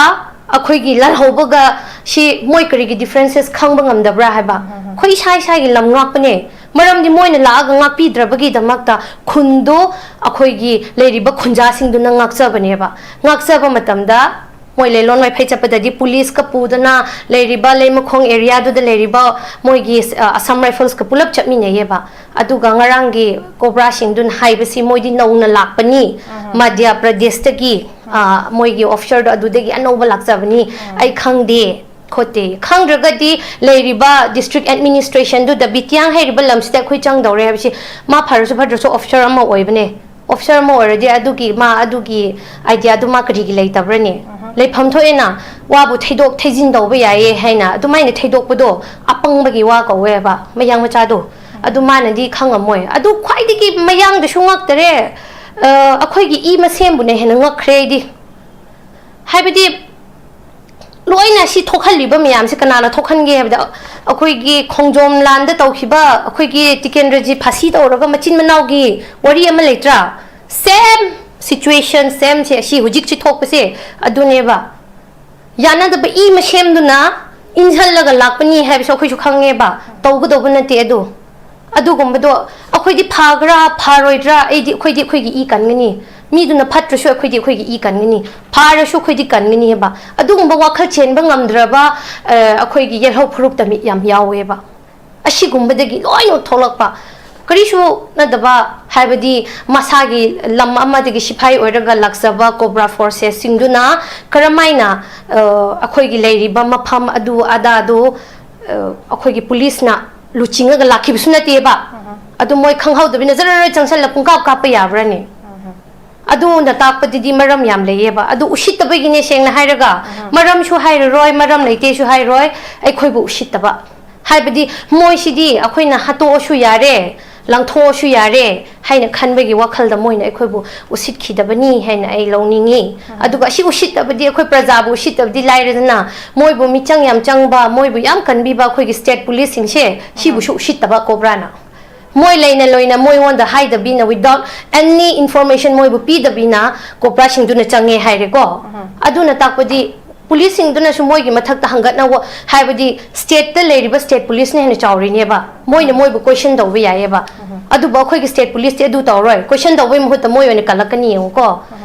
ꯑꯩꯈꯣꯏꯒꯤ ꯂꯥꯜꯍꯧꯕꯒ ꯁꯤ ꯃꯣꯏ ꯀꯔꯤꯒꯤ ꯗꯤꯐ꯭ꯔꯦꯟꯁꯦꯁ ꯈꯪꯕ ꯉꯝꯗꯕ꯭ꯔꯥ ꯍꯥꯏꯕ? ꯑꯩꯈꯣꯏ ꯏꯁꯥ ꯏꯁꯥꯒꯤ ꯂꯝ ꯉꯥꯛꯄꯅꯦ꯫ ꯃꯔꯝꯗꯤ ꯃꯣꯏꯅ ꯂꯥꯛꯑꯒ ꯉꯥꯛꯄꯤꯗ꯭ꯔꯕꯒꯤꯗꯃꯛꯇ ꯈꯨꯟꯗꯣ ꯑꯩꯈꯣꯏꯒꯤ ꯂꯩꯔꯤꯕ ꯈꯨꯟꯖꯥꯁꯤꯡꯗꯨꯅ ꯉꯥꯛꯆꯕꯅꯦꯕ꯫ ꯉꯥꯛꯆꯕ ꯃꯇꯝꯗ ꯃꯣꯏ ꯂꯦꯂꯣꯟ ꯋꯥꯏꯐꯩ ꯆꯠꯄꯗꯗꯤ ꯄꯨꯂꯤꯁꯀ ꯄꯨꯗꯅ ꯂꯩꯔꯤꯕ ꯂꯩꯃꯈꯣꯡ ꯑꯦꯔꯤꯌꯥꯗꯨꯗ ꯂꯩꯔꯤꯕ ꯃꯣꯏꯒꯤ, ꯑ, ꯑꯁꯥꯝ ꯔꯥꯏꯐꯜꯁꯀ ꯄꯨꯂꯞ ꯆꯠꯃꯤꯟꯅꯩꯌꯦꯕ꯫ ꯑꯗꯨꯒ ꯉꯔꯥꯡꯒꯤ ꯀꯣꯕ꯭ꯔꯥꯁꯤꯡꯗꯨꯅ ꯍꯥꯏꯕꯁꯤ ꯃꯣꯏꯗꯤ ꯅꯧꯅ ꯂꯥꯛꯄꯅꯤ, ꯃꯙ꯭ꯌ ꯄ꯭ꯔꯗꯦꯁꯇꯒꯤ, ꯑ, ꯃꯣꯏꯒꯤ ꯑꯣꯐꯤꯁꯔꯗꯣ ꯑꯗꯨꯗꯒꯤ ꯑꯅꯧꯕ ꯂꯥꯛꯆꯕꯅꯤ, ꯑꯩ ꯈꯪꯗꯦ ꯈꯣꯠꯇꯦ꯫ ꯈꯪꯗ꯭ꯔꯒꯗꯤ ꯂꯩꯔꯤꯕ ꯗꯤꯁꯇ꯭ꯔꯤꯛ ꯑꯦꯗꯃꯤꯅꯤꯁꯇ꯭ꯔꯦꯁꯟꯗꯨꯗ ꯕꯤꯇꯤꯌꯥꯡ ꯍꯥꯏꯔꯤꯕ ꯂꯝꯁꯤꯗ ꯑꯩꯈꯣꯏ ꯆꯪꯗꯧꯔꯦ ꯍꯥꯏꯕꯁꯤ ꯃꯥ ꯐꯔꯁꯨ ꯐꯠꯇ꯭ꯔꯁꯨ ꯑꯣꯐꯤꯁꯔ ꯑꯃ ꯑꯣꯏꯕꯅꯦ꯫ ꯑꯣꯐꯤꯁꯥꯔ ꯑꯃ ꯑꯣꯏꯔꯗꯤ ꯑꯗꯨꯒꯤ ꯃꯥ ꯑꯗꯨꯒꯤ ꯑꯥꯏꯗꯤꯌꯥꯗꯨ ꯃꯥ ꯀꯔꯤꯒꯤ ꯂꯩꯇꯕ꯭ꯔꯅꯦ? ꯂꯩꯐꯝ ꯊꯣꯛꯑꯦꯅ, ꯋꯥꯕꯨ ꯊꯩꯗꯣꯛ ꯊꯩꯖꯤꯟ ꯇꯧꯕ ꯌꯥꯏꯌꯦ ꯍꯥꯏꯅ ꯑꯗꯨꯃꯥꯏꯅ ꯊꯩꯗꯣꯛꯄꯗꯣ ꯑꯄꯪꯕꯒꯤ ꯋꯥ ꯀꯧꯋꯦꯕ, ꯃꯌꯥꯡ ꯃꯆꯥꯗꯣ꯫ ꯑꯗꯨ ꯃꯥꯅꯗꯤ ꯈꯪꯉꯝꯃꯣꯏ꯫ ꯑꯗꯨ ꯈ꯭ꯋꯥꯏꯗꯒꯤ ꯃꯌꯥꯡꯗꯁꯨ ꯉꯛꯇꯔꯦ, ꯑ, ꯑꯩꯈꯣꯏꯒꯤ ꯏ ꯃꯁꯦꯟꯕꯨꯅ ꯍꯦꯟꯅ ꯉꯛꯈ꯭ꯔꯦ ꯑꯩꯗꯤ꯫ ꯍꯥꯏꯕꯗꯤ, ꯂꯣꯏꯅ ꯁꯤ ꯊꯣꯛꯍꯜꯂꯤꯕ ꯃꯌꯥꯝꯁꯦ ꯀꯅꯥꯅ ꯊꯣꯛꯍꯟꯒꯦ ꯍꯥꯏꯕꯗ, ꯑꯩꯈꯣꯏꯒꯤ ꯈꯣꯡꯖꯣꯝ ꯂꯥꯟꯗ ꯇꯧꯈꯤꯕ ꯑꯩꯈꯣꯏꯒꯤ ꯇꯤꯀꯦꯟꯗ꯭ꯔꯖꯤꯠ ꯐꯥꯁꯤ ꯇꯧꯔꯒ ꯃꯆꯤꯟ ꯃꯅꯥꯎꯒꯤ ꯋꯥꯔꯤ ꯑꯃ ꯂꯩꯇ꯭ꯔꯥ? Same situation, same ꯁꯦ, ꯑꯁꯤ ꯍꯧꯖꯤꯛꯁꯤ ꯊꯣꯛꯄꯁꯦ ꯑꯗꯨꯅꯦꯕ꯫ ꯌꯥꯅꯗꯕ ꯏ ꯃꯁꯦꯝꯗꯨꯅ ꯏꯟꯁꯤꯜꯂꯒ ꯂꯥꯛꯄꯅꯤ ꯍꯥꯏꯕꯁꯨ ꯑꯩꯈꯣꯏꯁꯨ ꯈꯪꯉꯦꯕ, ꯇꯧꯒꯗꯧꯕ ꯅꯠꯇꯦ ꯑꯗꯨ꯫ ꯑꯗꯨꯒꯨꯝꯕꯗꯣ ꯑꯩꯈꯣꯏꯗꯤ ꯐꯒ꯭ꯔꯥ ꯐꯔꯣꯏꯗ꯭ꯔꯥ, ꯑꯩꯗꯤ, ꯑꯩꯈꯣꯏꯗꯤ ꯑꯩꯈꯣꯏꯒꯤ ꯏ ꯀꯟꯒꯅꯤ꯫ ꯃꯤꯗꯨꯅ ꯐꯠꯇ꯭ꯔꯁꯨ ꯑꯩꯈꯣꯏꯗꯤ ꯑꯩꯈꯣꯏꯒꯤ ꯏ ꯀꯟꯒꯅꯤ, ꯐꯥꯔꯁꯨ ꯑꯩꯈꯣꯏꯗꯤ ꯀꯟꯒꯅꯤ ꯍꯥꯏꯕ꯫ ꯑꯗꯨꯒꯨꯝꯕ ꯋꯥꯈꯜ ꯆꯦꯟꯕ ꯉꯝꯗ꯭ꯔꯕ, ꯑ, ꯑꯩꯈꯣꯏꯒꯤ ꯌꯦꯜꯍꯧ ꯐꯨꯔꯨꯞꯇ ꯃꯤ ꯌꯥꯝ ꯌꯥꯎꯋꯦꯕ꯫ ꯑꯁꯤꯒꯨꯝꯕꯗꯒꯤ ꯂꯣꯏꯅ ꯊꯣꯛꯂꯛꯄ꯫ ꯀꯔꯤꯁꯨ ꯅꯠꯇꯕ, ꯍꯥꯏꯕꯗꯤ ꯃꯁꯥꯒꯤ ꯂꯝ ꯑꯃꯗꯒꯤ ꯁꯤꯐꯥꯏ ꯑꯣꯏꯔꯒ ꯂꯥꯛꯆꯕ ꯀꯣꯕ꯭ꯔꯥ ꯐꯣꯔꯁꯦꯁꯁꯤꯡꯗꯨꯅ ꯀꯔꯝꯍꯥꯏꯅ, ꯑ, ꯑꯩꯈꯣꯏꯒꯤ ꯂꯩꯔꯤꯕ ꯃꯐꯝ ꯑꯗꯨ ꯑꯗꯥꯗꯨ, ꯑ, ꯑꯩꯈꯣꯏꯒꯤ ꯄꯨꯂꯤꯁꯅ ꯂꯨꯆꯤꯡꯉꯒ ꯂꯥꯛꯈꯤꯕꯁꯨ ꯅꯠꯇꯦꯕ꯫ ꯑꯗꯨ ꯃꯣꯏ ꯈꯪꯍꯧꯗꯕꯤꯅ ꯖꯔ ꯖꯔ ꯆꯪꯁꯜꯂ ꯄꯨꯡꯀꯥꯞ ꯀꯥꯞꯄ ꯌꯥꯕ꯭ꯔꯥꯅꯦ? ꯑꯗꯨꯅ ꯇꯥꯛꯄꯗꯗꯤ ꯃꯔꯝ ꯌꯥꯝ ꯂꯩꯌꯦꯕ꯫ ꯑꯗꯨ ꯎꯁꯤꯠꯇꯕꯒꯤꯅꯦ, ꯁꯦꯡꯅ ꯍꯥꯏꯔꯒ꯫ ꯃꯔꯝꯁꯨ ꯍꯥꯏꯔꯔꯣꯏ, ꯃꯔꯝ ꯂꯩꯇꯦꯁꯨ ꯍꯥꯏꯔꯣꯏ, ꯑꯩꯈꯣꯏꯕꯨ ꯎꯁꯤꯠꯇꯕ꯫ ꯍꯥꯏꯕꯗꯤ ꯃꯣꯏꯁꯤꯗꯤ ꯑꯩꯈꯣꯏꯅ ꯍꯥꯠꯇꯣꯛꯑꯁꯨ ꯌꯥꯔꯦ, ꯂꯪꯊꯣꯛꯑꯁꯨ ꯌꯥꯔꯦ ꯍꯥꯏꯅ ꯈꯟꯕꯒꯤ ꯋꯥꯈꯜꯗ ꯃꯣꯏꯅ ꯑꯩꯈꯣꯏꯕꯨ ꯎꯁꯤꯠꯈꯤꯗꯕꯅꯤ ꯍꯥꯏꯅ ꯑꯩ ꯂꯧꯅꯤꯡꯉꯤ꯫ ꯑꯗꯨꯒ ꯑꯁꯤ ꯎꯁꯤꯠꯇꯕꯗꯤ ꯑꯩꯈꯣꯏ ꯄ꯭ꯔꯖꯥꯕꯨ ꯎꯁꯤꯠꯇꯕꯗꯤ ꯂꯥꯏꯔꯗꯅ, ꯃꯣꯏꯕꯨ ꯃꯤꯆꯪ ꯌꯥꯝ ꯆꯪꯕ, ꯃꯣꯏꯕꯨ ꯌꯥꯝ ꯀꯟꯕꯤꯕ ꯑꯩꯈꯣꯏꯒꯤ state policeꯁꯤꯡꯁꯦ, ꯁꯤꯕꯨꯁꯨ ꯎꯁꯤꯠꯇꯕ ꯀꯣꯕ꯭ꯔꯥꯅ꯫ ꯃꯣꯏ ꯂꯩꯅ ꯂꯣꯏꯅ ꯃꯣꯏꯉꯣꯟꯗ ꯍꯥꯏꯗꯕꯤꯅ, without any information ꯃꯣꯏꯕꯨ ꯄꯤꯗꯕꯤꯅ ꯀꯣꯕ꯭ꯔꯥꯁꯤꯡꯗꯨꯅ ꯆꯪꯉꯦ ꯍꯥꯏꯔꯦꯀꯣ꯫ ꯑꯗꯨꯅ ꯇꯥꯛꯄꯗꯤ ꯄꯨꯂꯤꯁꯁꯤꯡꯗꯨꯅꯁꯨ ꯃꯣꯏꯒꯤ ꯃꯊꯛꯇ ꯍꯪꯒꯠꯅ ꯋꯥ-, ꯍꯥꯏꯕꯗꯤ stateꯇ ꯂꯩꯔꯤꯕ state policeꯅ ꯍꯦꯟꯅ ꯆꯥꯎꯔꯤꯅꯦꯕ꯫ ꯃꯣꯏꯅ ꯃꯣꯏꯕꯨ question ꯇꯧꯕ ꯌꯥꯏꯌꯦꯕ꯫ ꯑꯗꯨꯕꯨ ꯑꯩꯈꯣꯏꯒꯤ state policeꯇꯤ ꯑꯗꯨ ꯇꯧꯔꯣꯏ꯫ Question ꯇꯧꯕꯩ ꯃꯍꯨꯠꯇ ꯃꯣꯏ ꯑꯣꯏꯅ ꯀꯜꯂꯛꯀꯅꯤ ꯌꯦꯡꯉꯨꯀꯣ꯫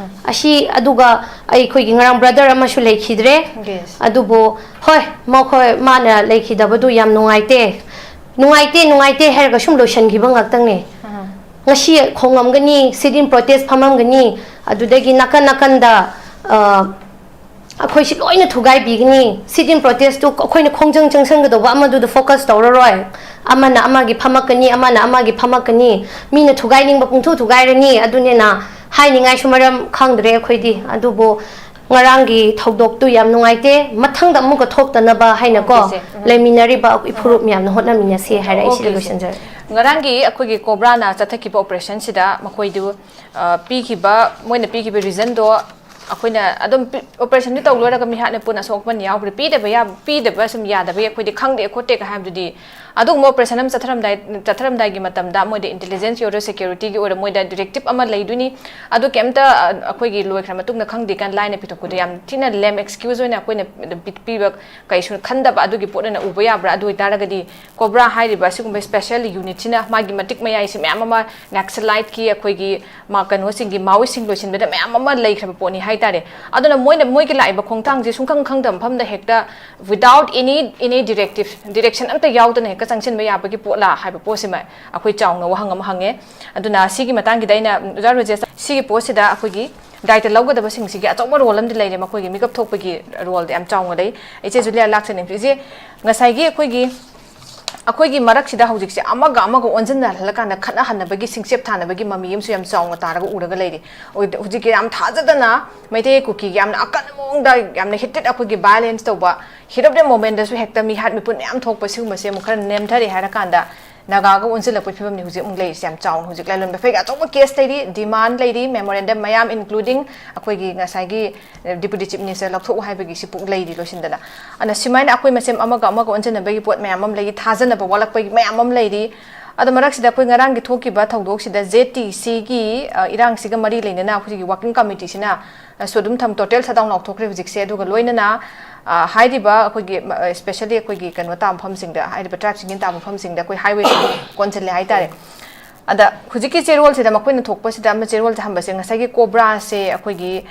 ꯑꯁꯤ, ꯑꯗꯨꯒ ꯑꯩꯈꯣꯏꯒꯤ ꯉꯔꯥꯡ brother ꯑꯃꯁꯨ ꯂꯩꯈꯤꯗ꯭ꯔꯦ꯫ Yes. ꯑꯗꯨꯕꯨ ꯍꯣꯏ, ꯃꯈꯣꯏ, ꯃꯥꯅ ꯂꯩꯈꯤꯗꯕꯗꯨ ꯌꯥꯝ ꯅꯨꯡꯉꯥꯏꯇꯦ꯫ ꯅꯨꯡꯉꯥꯏꯇꯦ, ꯅꯨꯡꯉꯥꯏꯇꯦ ꯍꯥꯏꯔꯒ ꯁꯨꯝ ꯂꯣꯏꯁꯤꯟꯈꯤꯕ ꯉꯥꯛꯇꯪꯅꯦ꯫ ꯉꯁꯤ ꯈꯣꯡꯉꯝꯒꯅꯤ, sit-in protest ꯐꯝꯃꯝꯒꯅꯤ, ꯑꯗꯨꯗꯒꯤ ꯅꯥꯀꯟ ꯅꯥꯀꯟꯗ, ꯑ, ꯑꯩꯈꯣꯏꯁꯤ ꯂꯣꯏꯅ ꯊꯨꯒꯥꯏꯕꯤꯒꯅꯤ꯫ Sit-in protest-ꯇꯨ ꯑꯩꯈꯣꯏꯅ ꯈꯣꯡꯖꯪ ꯆꯪꯁꯟꯒꯗꯧꯕ ꯑꯃꯗꯨꯗ focus ꯇꯧꯔꯔꯣꯏ꯫ ꯑꯃꯅ ꯑꯃꯒꯤ ꯐꯝꯃꯛꯀꯅꯤ, ꯑꯃꯅ ꯑꯃꯒꯤ ꯐꯝꯃꯛꯀꯅꯤ꯫ ꯃꯤꯅ ꯊꯨꯒꯥꯏꯅꯤꯡꯕ ꯄꯨꯡꯊꯨ ꯊꯨꯒꯥꯏꯔꯅꯤ꯫ ꯑꯗꯨꯅꯤꯅ ꯍꯥꯏꯅꯤꯡꯉꯥꯏꯁꯨ ꯃꯔꯝ ꯈꯪꯗ꯭ꯔꯦ ꯑꯩꯈꯣꯏꯗꯤ꯫ ꯑꯗꯨꯕꯨ ꯉꯔꯥꯡꯒꯤ ꯊꯧꯗꯣꯛꯇꯨ ꯌꯥꯝ ꯅꯨꯡꯉꯥꯏꯇꯦ꯫ ꯃꯊꯪꯗ ꯑꯃꯨꯛꯀ ꯊꯣꯛꯇꯅꯕ ꯍꯥꯏꯅꯀꯣ, ꯑꯣꯀꯦ, ꯁꯦ꯫ ꯎꯝ꯫ ꯂꯩꯃꯤꯟꯅꯔꯤꯕ ꯏꯐꯨꯔꯨꯞ ꯃꯌꯥꯝꯅ ꯍꯣꯠꯅꯃꯤꯟꯅꯁꯤ ꯍꯥꯏꯔ ꯑꯩ ꯁꯤꯗ ꯑꯣꯀꯦ, ꯁꯦ꯫ ꯂꯣꯏꯁꯤꯟꯖꯔꯦ꯫ ꯉꯔꯥꯡꯒꯤ ꯑꯩꯈꯣꯏꯒꯤ ꯀꯣꯕ꯭ꯔꯥꯅ ꯆꯠꯊꯈꯤꯕ operation-ꯁꯤꯗ ꯃꯈꯣꯏꯗꯨ, ꯑ, ꯄꯤꯈꯤꯕ, ꯃꯣꯏꯅ ꯄꯤꯈꯤꯕ reason-ꯗꯣ ꯑꯩꯈꯣꯏꯅ ꯑꯗꯨꯝ ꯄꯤ-, operation-ꯗꯨ ꯇꯧ ꯂꯣꯏꯔꯒ ꯃꯤꯍꯥꯠ ꯃꯤꯄꯨꯟ ꯑꯁꯣꯛ ꯑꯄꯟ ꯌꯥꯎꯈ꯭ꯔꯦ, ꯄꯤꯗꯕ ꯌꯥ-, ꯄꯤꯗꯕ ꯁꯨꯝ ꯌꯥꯗꯕꯒꯤ ꯑꯩꯈꯣꯏꯗꯤ ꯈꯪꯗꯦ ꯈꯣꯠꯇꯦꯒ ꯍꯥꯏꯕꯗꯨꯗꯤ, ꯑꯗꯨꯒꯨꯝꯕ operation ꯑꯃ ꯆꯠꯊꯔꯝꯗꯥꯏ, ꯆꯠꯊꯔꯝꯗꯥꯏꯒꯤ ꯃꯇꯝꯗ ꯃꯣꯏꯗ intelligence-ꯀꯤ ꯑꯣꯏꯔꯣ, security-ꯒꯤ ꯑꯣꯏꯔꯣ, ꯃꯣꯏꯗ directive ꯑꯃ ꯂꯩꯗꯣꯏꯅꯤ꯫ ꯑꯗꯨ ꯀꯩꯝꯇ, ꯑ, ꯑꯩꯈꯣꯏꯒꯤ ꯂꯣꯏꯈ꯭ꯔ ꯃꯇꯨꯡꯗ ꯈꯪꯗꯦ ꯀꯥꯏꯅ ꯂꯥꯏꯅ ꯄꯤꯊꯣꯛꯄꯗꯣ ꯌꯥꯝ ꯊꯤꯅ lame excuse ꯑꯣꯏꯅ ꯑꯩꯈꯣꯏꯅ ꯄꯤ-, ꯄꯤꯕ ꯀꯩꯁꯨ ꯈꯟꯗꯕ ꯑꯗꯨꯒꯤ ꯄꯣꯠ ꯑꯣꯏꯅ ꯎꯕ ꯌꯥꯕ꯭ꯔꯥ? ꯑꯗꯨ ꯑꯣꯏꯇꯥꯔꯒꯗꯤ ꯀꯣꯕ꯭ꯔꯥ ꯍꯥꯏꯔꯤꯕ ꯑꯁꯤꯒꯨꯝꯕ special unit-ꯁꯤꯅ ꯃꯥꯒꯤ ꯃꯇꯤꯛ ꯃꯌꯥꯏꯁꯤ ꯃꯌꯥꯝ ꯑꯃ Naxalite-ꯀꯤ ꯑꯩꯈꯣꯏꯒꯤ ꯃꯥ-, ꯀꯩꯅꯣꯁꯤꯡꯒꯤ ꯃꯥꯑꯣꯏꯁꯤꯡ ꯂꯣꯏꯁꯤꯟꯕꯗ ꯃꯌꯥꯝ ꯑꯃ ꯂꯩꯈ꯭ꯔꯕ ꯄꯣꯠꯅꯤ ꯍꯥꯏꯇꯥꯔꯦ꯫ ꯑꯗꯨꯅ ꯃꯣꯏꯅ, ꯃꯣꯏꯒꯤ ꯂꯥꯛꯏꯕ ꯈꯣꯡꯊꯥꯡꯁꯦ ꯁꯨꯡꯈꯪ ꯈꯪꯗꯕ ꯃꯐꯝꯗ ꯍꯦꯛꯇ without any, any directive, direction ꯑꯝꯇ ꯌꯥꯎꯗꯅ ꯍꯦꯛꯇ ꯆꯪꯁꯤꯟꯕ ꯌꯥꯕꯒꯤ ꯄꯣꯠꯂꯥ ꯍꯥꯏꯕ ꯄꯣꯠꯁꯤꯃ ꯑꯩꯈꯣꯏ ꯆꯥꯎꯅ ꯋꯥꯍꯪ ꯑꯃ ꯍꯪꯉꯦ꯫ ꯑꯗꯨꯅ ꯁꯤꯒꯤ ꯃꯇꯥꯡꯒꯤꯗ ꯑꯩꯅ, ꯑꯣꯖꯥ ꯔꯣꯖꯦꯁ, ꯁꯤꯒꯤ ꯄꯣꯠꯁꯤꯗ ꯑꯩꯈꯣꯏꯒꯤ ꯗꯥꯏꯇ ꯂꯧꯒꯗꯕꯁꯤꯡꯁꯤꯒꯤ ꯑꯆꯧꯕ role ꯑꯃꯗꯤ ꯂꯩꯔꯦ, ꯃꯈꯣꯏꯒꯤ ꯃꯤꯀꯞ ꯊꯣꯛꯄꯒꯤ role-ꯗꯤ ꯌꯥꯝ ꯆꯥꯎꯅ ꯂꯩ꯫ ꯏꯆꯦ ꯖꯨꯂꯤꯌꯥ ꯂꯥꯛꯆꯅꯤꯡꯕ꯫ ꯏꯆꯦ, ꯉꯁꯥꯏꯒꯤ ꯑꯩꯈꯣꯏꯒꯤ, ꯑꯩꯈꯣꯏꯒꯤ ꯃꯔꯛꯁꯤꯗ ꯍꯧꯖꯤꯛꯁꯦ ꯑꯃꯒ ꯑꯃꯒ ꯑꯣꯟꯁꯤꯟꯅꯍꯜꯂꯀꯥꯟꯗ ꯈꯠꯅꯍꯟꯅꯕꯒꯤ, ꯁꯤꯡꯆꯦꯞ ꯊꯥꯅꯕꯒꯤ ꯃꯃꯤ ꯑꯃꯁꯨ ꯌꯥꯝ ꯆꯥꯎꯅ ꯇꯥꯔꯒ ꯎꯔꯒ ꯂꯩꯔꯤ꯫ ꯍꯧꯖꯤꯛ-, ꯍꯧꯖꯤꯛꯀꯤ ꯌꯥꯝ ꯊꯥꯖꯗꯅ ꯃꯩꯇꯩ ꯀꯨꯀꯤꯒꯤ ꯌꯥꯝꯅ ꯑꯀꯟꯕ ꯃꯑꯣꯡꯗ, ꯌꯥꯝꯅ heated ꯑꯩꯈꯣꯏꯒꯤ violence ꯇꯧꯕ, heat of the moment-ꯗꯁꯨ ꯍꯦꯛꯇ ꯃꯤꯍꯥꯠ ꯃꯤꯄꯨꯟ ꯃꯌꯥꯝ ꯊꯣꯛꯄ, ꯁꯤꯒꯨꯝꯕꯁꯦ ꯑꯃꯨꯛ ꯈꯔ ꯅꯦꯝꯊꯔꯦ ꯍꯥꯏꯔꯀꯥꯟꯗ ꯅꯥꯒꯥꯒ ꯑꯣꯟꯁꯤꯜꯂꯛꯄꯒꯤ ꯐꯤꯕꯝꯅꯤ ꯍꯧꯖꯤꯛ ꯑꯃꯨꯛ ꯂꯩꯔꯤꯁꯦ꯫ ꯌꯥꯝ ꯆꯥꯎꯅ ꯍꯧꯖꯤꯛ ꯂꯥꯂꯣꯟꯕ ꯐꯩꯒ ꯑꯆꯧꯕ case ꯂꯩꯔꯤ, demand ꯂꯩꯔꯤ, memorandum ꯃꯌꯥꯝ, including ꯑꯩꯈꯣꯏꯒꯤ ꯉꯁꯥꯏꯒꯤ Deputy Chief Minister ꯂꯧꯊꯣꯛꯎ ꯍꯥꯏꯕꯒꯤ ꯁꯤ ꯄꯨꯛ ꯂꯩꯔꯤ ꯂꯣꯏꯁꯤꯟꯗꯅ꯫ ꯑꯗꯨꯅ ꯁꯨꯃꯥꯏꯅ ꯑꯩꯈꯣꯏ ꯃꯁꯦꯟ ꯑꯃꯒ ꯑꯃꯒ ꯑꯣꯟꯁꯤꯟꯅꯕꯒꯤ ꯄꯣꯠ ꯃꯌꯥꯝ ꯑꯃ ꯂꯩꯔꯤ, ꯊꯥꯖꯅꯕ ꯋꯥꯠꯂꯛꯄꯒꯤ ꯃꯌꯥꯝ ꯑꯃ ꯂꯩꯔꯤ꯫ ꯑꯗꯣ ꯃꯔꯛꯁꯤꯗ ꯑꯩꯈꯣꯏ ꯉꯔꯥꯡꯒꯤ ꯊꯣꯛꯈꯤꯕ ꯊꯧꯗꯣꯛꯁꯤꯗ ꯖꯦ ꯇꯤ ꯁꯤꯒꯤ, ꯑ, ꯏꯔꯥꯡꯁꯤꯒ ꯃꯔꯤ ꯂꯩꯅꯅ ꯑꯩꯈꯣꯏꯒꯤ working committee-ꯁꯤꯅ, ꯑ, ꯁꯨ ꯑꯗꯨꯝ ꯊꯝ-, total shutdown ꯂꯥꯎꯊꯣꯛꯈ꯭ꯔꯦ ꯍꯧꯖꯤꯛꯁꯦ꯫ ꯑꯗꯨꯒ ꯂꯣꯏꯅꯅ, ꯑ, ꯍꯥꯏꯔꯤꯕ ꯑꯩꯈꯣꯏꯒꯤ, ꯃ-, especially ꯑꯩꯈꯣꯏꯒꯤ ꯀꯩꯅꯣ ꯇꯥꯕ ꯃꯐꯝꯁꯤꯡꯗ, ꯍꯥꯏꯔꯤꯕ tribes union ꯇꯥꯕ ꯃꯐꯝꯁꯤꯡꯗ ꯑꯩꯈꯣꯏ highway ꯀꯣꯟꯁꯤꯜꯂꯦ ꯍꯥꯏꯇꯥꯔꯦ꯫ ꯑꯗ ꯍꯧꯖꯤꯛꯀꯤ ꯆꯦꯔꯣꯜꯁꯤꯗ ꯃꯈꯣꯏꯅ ꯊꯣꯛꯄꯁꯤꯗ ꯑꯃ ꯆꯦꯔꯣꯜ ꯊꯝꯕꯁꯦ ꯉꯁꯥꯏꯒꯤ ꯀꯣꯕ꯭ꯔꯥꯁꯦ ꯑꯩꯈꯣꯏꯒꯤ,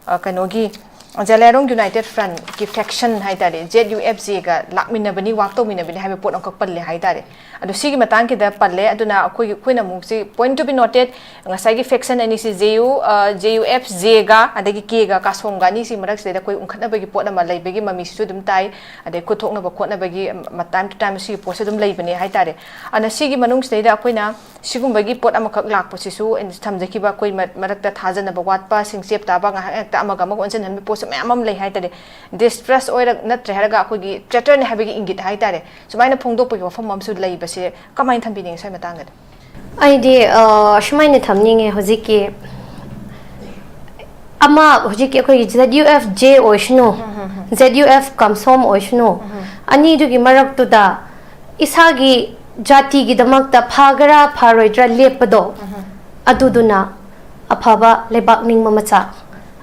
ꯑ, ꯀꯩꯅꯣꯒꯤ, ꯖꯦꯂꯤꯌꯥꯡꯔꯣꯡ ꯌꯨꯅꯥꯏꯇꯦꯗ ꯐ꯭ꯔꯟꯠꯀꯤ ꯐꯦꯛꯁꯟ ꯍꯥꯏꯇꯥꯔꯦ, ꯖꯦꯗ ꯌꯨ ꯑꯦꯐ ꯖꯦꯒ ꯂꯥꯛꯃꯤꯟꯅꯕꯅꯤ, ꯋꯥꯛ ꯇꯧꯃꯤꯟꯅꯕꯅꯤ ꯍꯥꯏꯕ ꯄꯣꯠ ꯑꯃꯈꯛ ꯄꯜꯂꯦ ꯍꯥꯏꯇꯥꯔꯦ꯫ ꯑꯗꯣ ꯁꯤꯒꯤ ꯃꯇꯥꯡꯁꯤꯗ ꯄꯜꯂꯦ꯫ ꯑꯗꯨꯅ ꯑꯩꯈꯣꯏꯒꯤ, ꯑꯩꯈꯣꯏꯅ ꯑꯃꯨꯛ ꯁꯤ point to be noted, ꯉꯁꯥꯏꯒꯤ ꯐꯦꯛꯁꯟ ꯑꯅꯤꯁꯤ J U, J U F ꯖꯦꯒ ꯑꯗꯒꯤ ꯀꯦꯒ, ꯀꯥꯁꯣꯝꯒ ꯑꯅꯤꯁꯤ ꯃꯔꯛꯁꯤꯗꯩꯗ ꯑꯩꯈꯣꯏ ꯎꯪꯈꯠꯅꯕꯒꯤ ꯄꯣꯠ ꯑꯃ ꯂꯩꯕꯒꯤ ꯃꯃꯤꯁꯤꯁꯨ ꯑꯗꯨꯝ ꯇꯥꯏ꯫ ꯑꯗꯩ ꯈꯨꯠ ꯊꯣꯛꯅꯕ ꯈꯣꯠꯅꯕꯒꯤ ꯃ-, time to time ꯁꯤꯒꯤ ꯄꯣꯠꯁꯦ ꯑꯗꯨꯝ ꯂꯩꯕꯅꯦ ꯍꯥꯏꯇꯥꯔꯦ꯫ ꯑꯗꯨꯅ ꯁꯤꯒꯤ ꯃꯅꯨꯡꯁꯤꯗꯩꯗ ꯑꯩꯈꯣꯏꯅ ꯁꯤꯒꯨꯝꯕꯒꯤ ꯄꯣꯠ ꯑꯃꯈꯛ ꯂꯥꯛꯄꯁꯤꯁꯨ ꯑꯩꯅ ꯊꯝꯖꯈꯤꯕ ꯑꯩꯈꯣꯏ ꯃ-, ꯃꯔꯛꯇ ꯊꯥꯖꯅꯕ ꯋꯥꯠꯄ, ꯁꯤꯡꯆꯦꯞ ꯇꯥꯕ, ꯉꯥꯏꯍꯥꯛ ꯉꯥꯏꯍꯥꯛꯇ ꯑꯃꯒ ꯑꯃꯒ ꯑꯣꯟꯁꯤꯟꯍꯟꯕ ꯄꯣꯠꯁꯨ ꯃꯌꯥꯝ ꯑꯃ ꯂꯩ ꯍꯥꯏꯇꯥꯔꯦ꯫ Distrust ꯑꯣꯏꯔ-, ꯅꯠꯇ꯭ꯔꯦ ꯍꯥꯏꯔꯒ ꯑꯩꯈꯣꯏꯒꯤ traitorꯅꯦ ꯍꯥꯏꯕꯒꯤ ꯏꯪꯒꯤꯠ ꯍꯥꯏꯇꯥꯔꯦ, ꯁꯨꯃꯥꯏꯅ ꯐꯣꯡꯗꯣꯛꯄꯒꯤ ꯋꯥꯐꯝ ꯑꯃꯁꯨ ꯂꯩꯕꯁꯦ ꯀꯃꯥꯏꯅ ꯊꯝꯕꯤꯅꯤꯡꯉꯤ ꯁ꯭ꯋꯥꯏ ꯃꯇꯥꯡꯗꯗꯤ? ꯑꯩꯗꯤ, ꯑ, ꯁꯨꯃꯥꯏꯅ ꯊꯝꯅꯤꯡꯉꯦ, ꯍꯧꯖꯤꯛꯀꯤ ꯑꯃ, ꯍꯧꯖꯤꯛꯀꯤ ꯑꯩꯈꯣꯏꯒꯤ ꯖꯦꯗ ꯌꯨ ꯑꯦꯐ ꯖꯦ ꯑꯣꯏꯁꯅꯨ, ꯎꯝ, ꯎꯝ, ꯎꯝ꯫ ꯖꯦꯗ ꯌꯨ ꯑꯦꯐ ꯀꯝꯁꯣꯝ ꯑꯣꯏꯁꯅꯨ, ꯎꯝ, ꯎꯝ꯫ ꯑꯅꯤꯗꯨꯒꯤ ꯃꯔꯛꯇꯨꯗ ꯏꯁꯥꯒꯤ ꯖꯥꯇꯤꯒꯤꯗꯃꯛꯇ ꯐꯒꯦꯔꯥ ꯐꯔꯣꯏꯗ꯭ꯔꯥ ꯂꯦꯞꯄꯗꯣ, ꯎꯝ, ꯎꯝ꯫ ꯑꯗꯨꯗꯨꯅ ꯑꯐꯕ ꯂꯩꯕꯥꯛ ꯅꯤꯡꯕ ꯃꯆꯥ꯫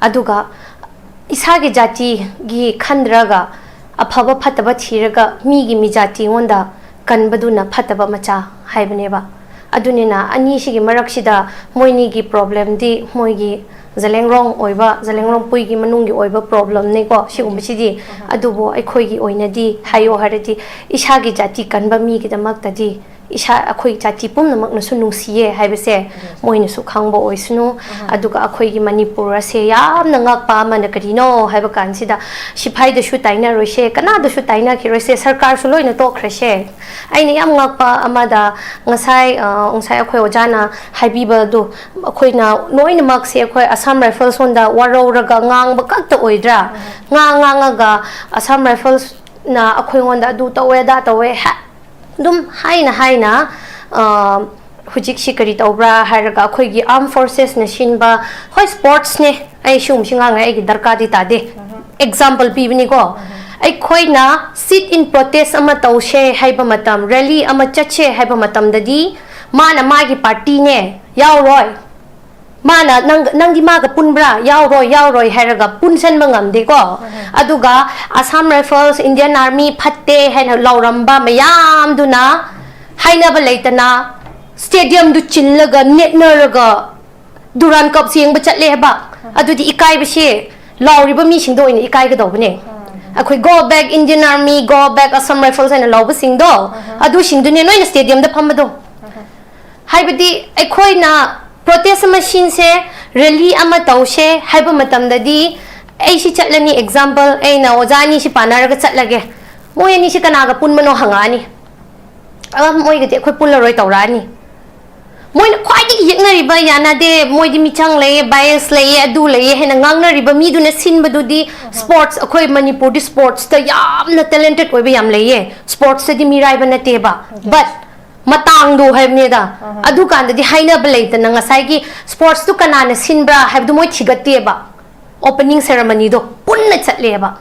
ꯑꯗꯨꯒ ꯏꯁꯥꯒꯤ ꯖꯥꯇꯤꯒꯤ ꯈꯟꯗ꯭ꯔꯒ ꯑꯐꯕ ꯐꯠꯇꯕ ꯊꯤꯔꯒ ꯃꯤꯒꯤ ꯃꯤꯖꯥꯇꯤꯉꯣꯟꯗ ꯀꯟꯕꯗꯨꯅ ꯐꯠꯇꯕ ꯃꯆꯥ ꯍꯥꯏꯕꯅꯦꯕ꯫ ꯑꯗꯨꯅꯤꯅ ꯑꯅꯤꯁꯤꯒꯤ ꯃꯔꯛꯁꯤꯗ ꯃꯣꯏꯅꯤꯒꯤ problemꯗꯤ ꯃꯣꯏꯒꯤ ꯖꯂꯦꯡꯔꯣꯡ ꯑꯣꯏꯕ, ꯖꯂꯦꯡꯔꯣꯡ ꯄꯨꯏꯒꯤ ꯃꯅꯨꯡꯒꯤ ꯑꯣꯏꯕ problemꯅꯤꯀꯣ ꯁꯤꯒꯨꯝꯕꯁꯤꯗꯤ꯫ ꯑꯍ꯫ ꯑꯗꯨꯕꯨ ꯑꯩꯈꯣꯏꯒꯤ ꯑꯣꯏꯅꯗꯤ ꯍꯥꯏꯌꯣ ꯍꯥꯏꯔꯗꯤ ꯏꯁꯥꯒꯤ ꯖꯥꯇꯤ ꯀꯟꯕ ꯃꯤꯒꯤꯗꯃꯛꯇꯗꯤ ꯏꯁꯥ, ꯑꯩꯈꯣꯏ ꯖꯥꯇꯤ ꯄꯨꯝꯅꯃꯛꯅꯁꯨ ꯅꯨꯡꯁꯤꯌꯦ ꯍꯥꯏꯕꯁꯦ ꯃꯣꯏꯅꯁꯨ ꯈꯪꯕ ꯑꯣꯏꯁꯅꯨ꯫ ꯑꯍ꯫ ꯑꯗꯨꯒ ꯑꯩꯈꯣꯏꯒꯤ ꯃꯅꯤꯄꯨꯔ ꯑꯁꯦ ꯌꯥꯝꯅ ꯉꯛꯄ ꯑꯃꯅ ꯀꯔꯤꯅꯣ ꯍꯥꯏꯕ ꯀꯥꯟꯁꯤꯗ ꯁꯤꯐꯥꯏꯗꯁꯨ ꯇꯥꯏꯅꯔꯣꯏꯁꯦ, ꯀꯅꯥꯗꯁꯨ ꯇꯥꯏꯅꯈꯤꯔꯣꯏꯁꯦ, ꯁꯔꯀꯥꯔꯁꯨ ꯂꯣꯏꯅ ꯇꯣꯛꯈ꯭ꯔꯁꯦ꯫ ꯑꯩꯅ ꯌꯥꯝ ꯉꯛꯄ ꯑꯃꯗ ꯉꯁꯥꯏ, ꯑ, ꯉꯁꯥꯏ ꯑꯩꯈꯣꯏ ꯑꯣꯖꯥꯅ ꯍꯥꯏꯕꯤꯕꯗꯣ, ꯑꯩꯈꯣꯏꯅ ꯂꯣꯏꯅꯃꯛꯁꯦ ꯑꯩꯈꯣꯏ Assam Rifles ꯉꯣꯟꯗ ꯋꯥꯔꯧꯔꯒ ꯉꯥꯡꯕ ꯈꯛꯇ ꯑꯣꯏꯗ꯭ꯔꯥ? ꯉꯥꯡ ꯉꯥꯡꯉꯒ Assam Riflesꯅ ꯑꯩꯈꯣꯏꯉꯣꯟꯗ ꯑꯗꯨ ꯇꯧꯋꯦ, ꯑꯗꯥ ꯇꯧꯋꯦ, ꯍꯦ, ꯑꯗꯨꯝ ꯍꯥꯏꯅ ꯍꯥꯏꯅ, ꯑ, ꯍꯧꯖꯤꯛꯁꯤ ꯀꯔꯤ ꯇꯧꯕ꯭ꯔꯥ ꯍꯥꯏꯔꯒ ꯑꯩꯈꯣꯏꯒꯤ armed forcesꯅ ꯁꯤꯟꯕ, ꯍꯣꯏ, sportsꯅꯦ, ꯑꯩ ꯁꯤꯒꯨꯝꯕꯁꯤ ꯉꯥꯡꯉꯦ, ꯑꯩꯒꯤ ꯗꯔꯀꯥꯔꯗꯤ ꯇꯥꯗꯦ꯫ Example ꯄꯤꯕꯅꯤꯀꯣ꯫ ꯑꯩꯈꯣꯏꯅ sit in protest ꯑꯃ ꯇꯧꯁꯦ ꯍꯥꯏꯕ ꯃꯇꯝ, rally ꯑꯃ ꯆꯠꯁꯦ ꯍꯥꯏꯕ ꯃꯇꯝꯗꯗꯤ ꯃꯥꯅ ꯃꯥꯒꯤ partyꯅꯦ, ꯌꯥꯎꯔꯣꯏ꯫ ꯃꯥꯅ ꯅꯪ, "ꯅꯪꯗꯤ ꯃꯥꯒ ꯄꯨꯟꯕ꯭ꯔꯥ?" "ꯌꯥꯎꯔꯣꯏ, ꯌꯥꯎꯔꯣꯏ" ꯍꯥꯏꯔꯒ ꯄꯨꯟꯁꯟꯕ ꯉꯝꯗꯦꯀꯣ꯫ ꯑꯗꯨꯒ Assam Rifles, Indian Army ꯐꯠꯇꯦ ꯍꯥꯏꯅ ꯂꯥꯎꯔꯝꯕ ꯃꯌꯥꯝꯗꯨꯅ ꯍꯥꯏꯅꯕ ꯂꯩꯇꯅ stadiumꯗꯨ ꯆꯤꯜꯂꯒ ꯅꯦꯠꯅꯔꯒ Durand Cup ꯌꯦꯡꯕ ꯆꯠꯂꯦ ꯍꯥꯏꯕ꯫ ꯑꯗꯨꯗꯤ ꯏꯀꯥꯏꯕꯁꯦ ꯂꯥꯎꯔꯤꯕ ꯃꯤꯁꯤꯡꯗꯣ ꯑꯣꯏꯅ ꯏꯀꯥꯏꯒꯗꯧꯕꯅꯦ꯫ ꯑꯩꯈꯣꯏ "Go back Indian Army, go back Assam Rifles" ꯍꯥꯏꯅ ꯂꯥꯎꯕꯁꯤꯡꯗꯣ, ꯑꯗꯨꯁꯤꯡꯗꯨꯅꯦ ꯅꯣꯏꯅ stadiumꯗ ꯐꯝꯕꯗꯣ꯫ ꯍꯥꯏꯕꯗꯤ ꯑꯩꯈꯣꯏꯅ protest ꯑꯃ ꯁꯤꯟꯁꯦ, rally ꯑꯃ ꯇꯧꯁꯦ ꯍꯥꯏꯕ ꯃꯇꯝꯗꯗꯤ, ꯑꯩ ꯁꯤ ꯆꯠꯂꯅꯤ, example ꯑꯩꯅ ꯑꯣꯖꯥ ꯑꯅꯤꯁꯤ ꯄꯥꯟꯅꯔꯒ ꯆꯠꯂꯒꯦ, ꯃꯣꯏ ꯑꯅꯤꯁꯤ ꯀꯅꯥꯒ ꯄꯨꯟꯕꯅꯣ ꯍꯪꯉꯛꯑꯅꯤ꯫ "ꯑ, ꯃꯣꯏꯒꯗꯤ ꯑꯩꯈꯣꯏ ꯄꯨꯜꯂꯔꯣꯏ" ꯇꯧꯔꯛꯑꯅꯤ꯫ ꯃꯣꯏꯅ ꯈ꯭ꯋꯥꯏꯗꯒꯤ ꯌꯦꯛꯅꯔꯤꯕ, "ꯌꯥꯅꯗꯦ, ꯃꯣꯏꯗꯤ ꯃꯤꯆꯪ ꯂꯩꯌꯦ, bias ꯂꯩꯌꯦ, ꯑꯗꯨ ꯂꯩꯌꯦ" ꯍꯥꯏꯅ ꯉꯥꯡꯅꯔꯤꯕ ꯃꯤꯗꯨꯅ ꯁꯤꯟꯕꯗꯨꯗꯤ, sports, ꯑꯩꯈꯣꯏ ꯃꯅꯤꯄꯨꯔꯗꯤ sportsꯇ ꯌꯥꯝꯅ talented ꯑꯣꯏꯕ ꯌꯥꯝ ꯂꯩꯌꯦ, sportsꯇꯗꯤ ꯃꯤꯔꯥꯏꯕ ꯅꯠꯇꯦꯕ, but ꯃꯇꯥꯡꯗꯣ ꯍꯥꯏꯕꯅꯦꯗ꯫ ꯑꯗꯨꯀꯥꯟꯗꯗꯤ ꯍꯥꯏꯅꯕ ꯂꯩꯇꯅ ꯉꯁꯥꯏꯒꯤ sportsꯇꯨ ꯀꯅꯥꯅ ꯁꯤꯟꯕ꯭ꯔꯥ ꯍꯥꯏꯕꯗꯨ ꯃꯣꯏ ꯊꯤꯒꯠꯇꯦꯕ꯫ Opening ceremonyꯗꯣ ꯄꯨꯟꯅ ꯆꯠꯂꯦꯕ꯫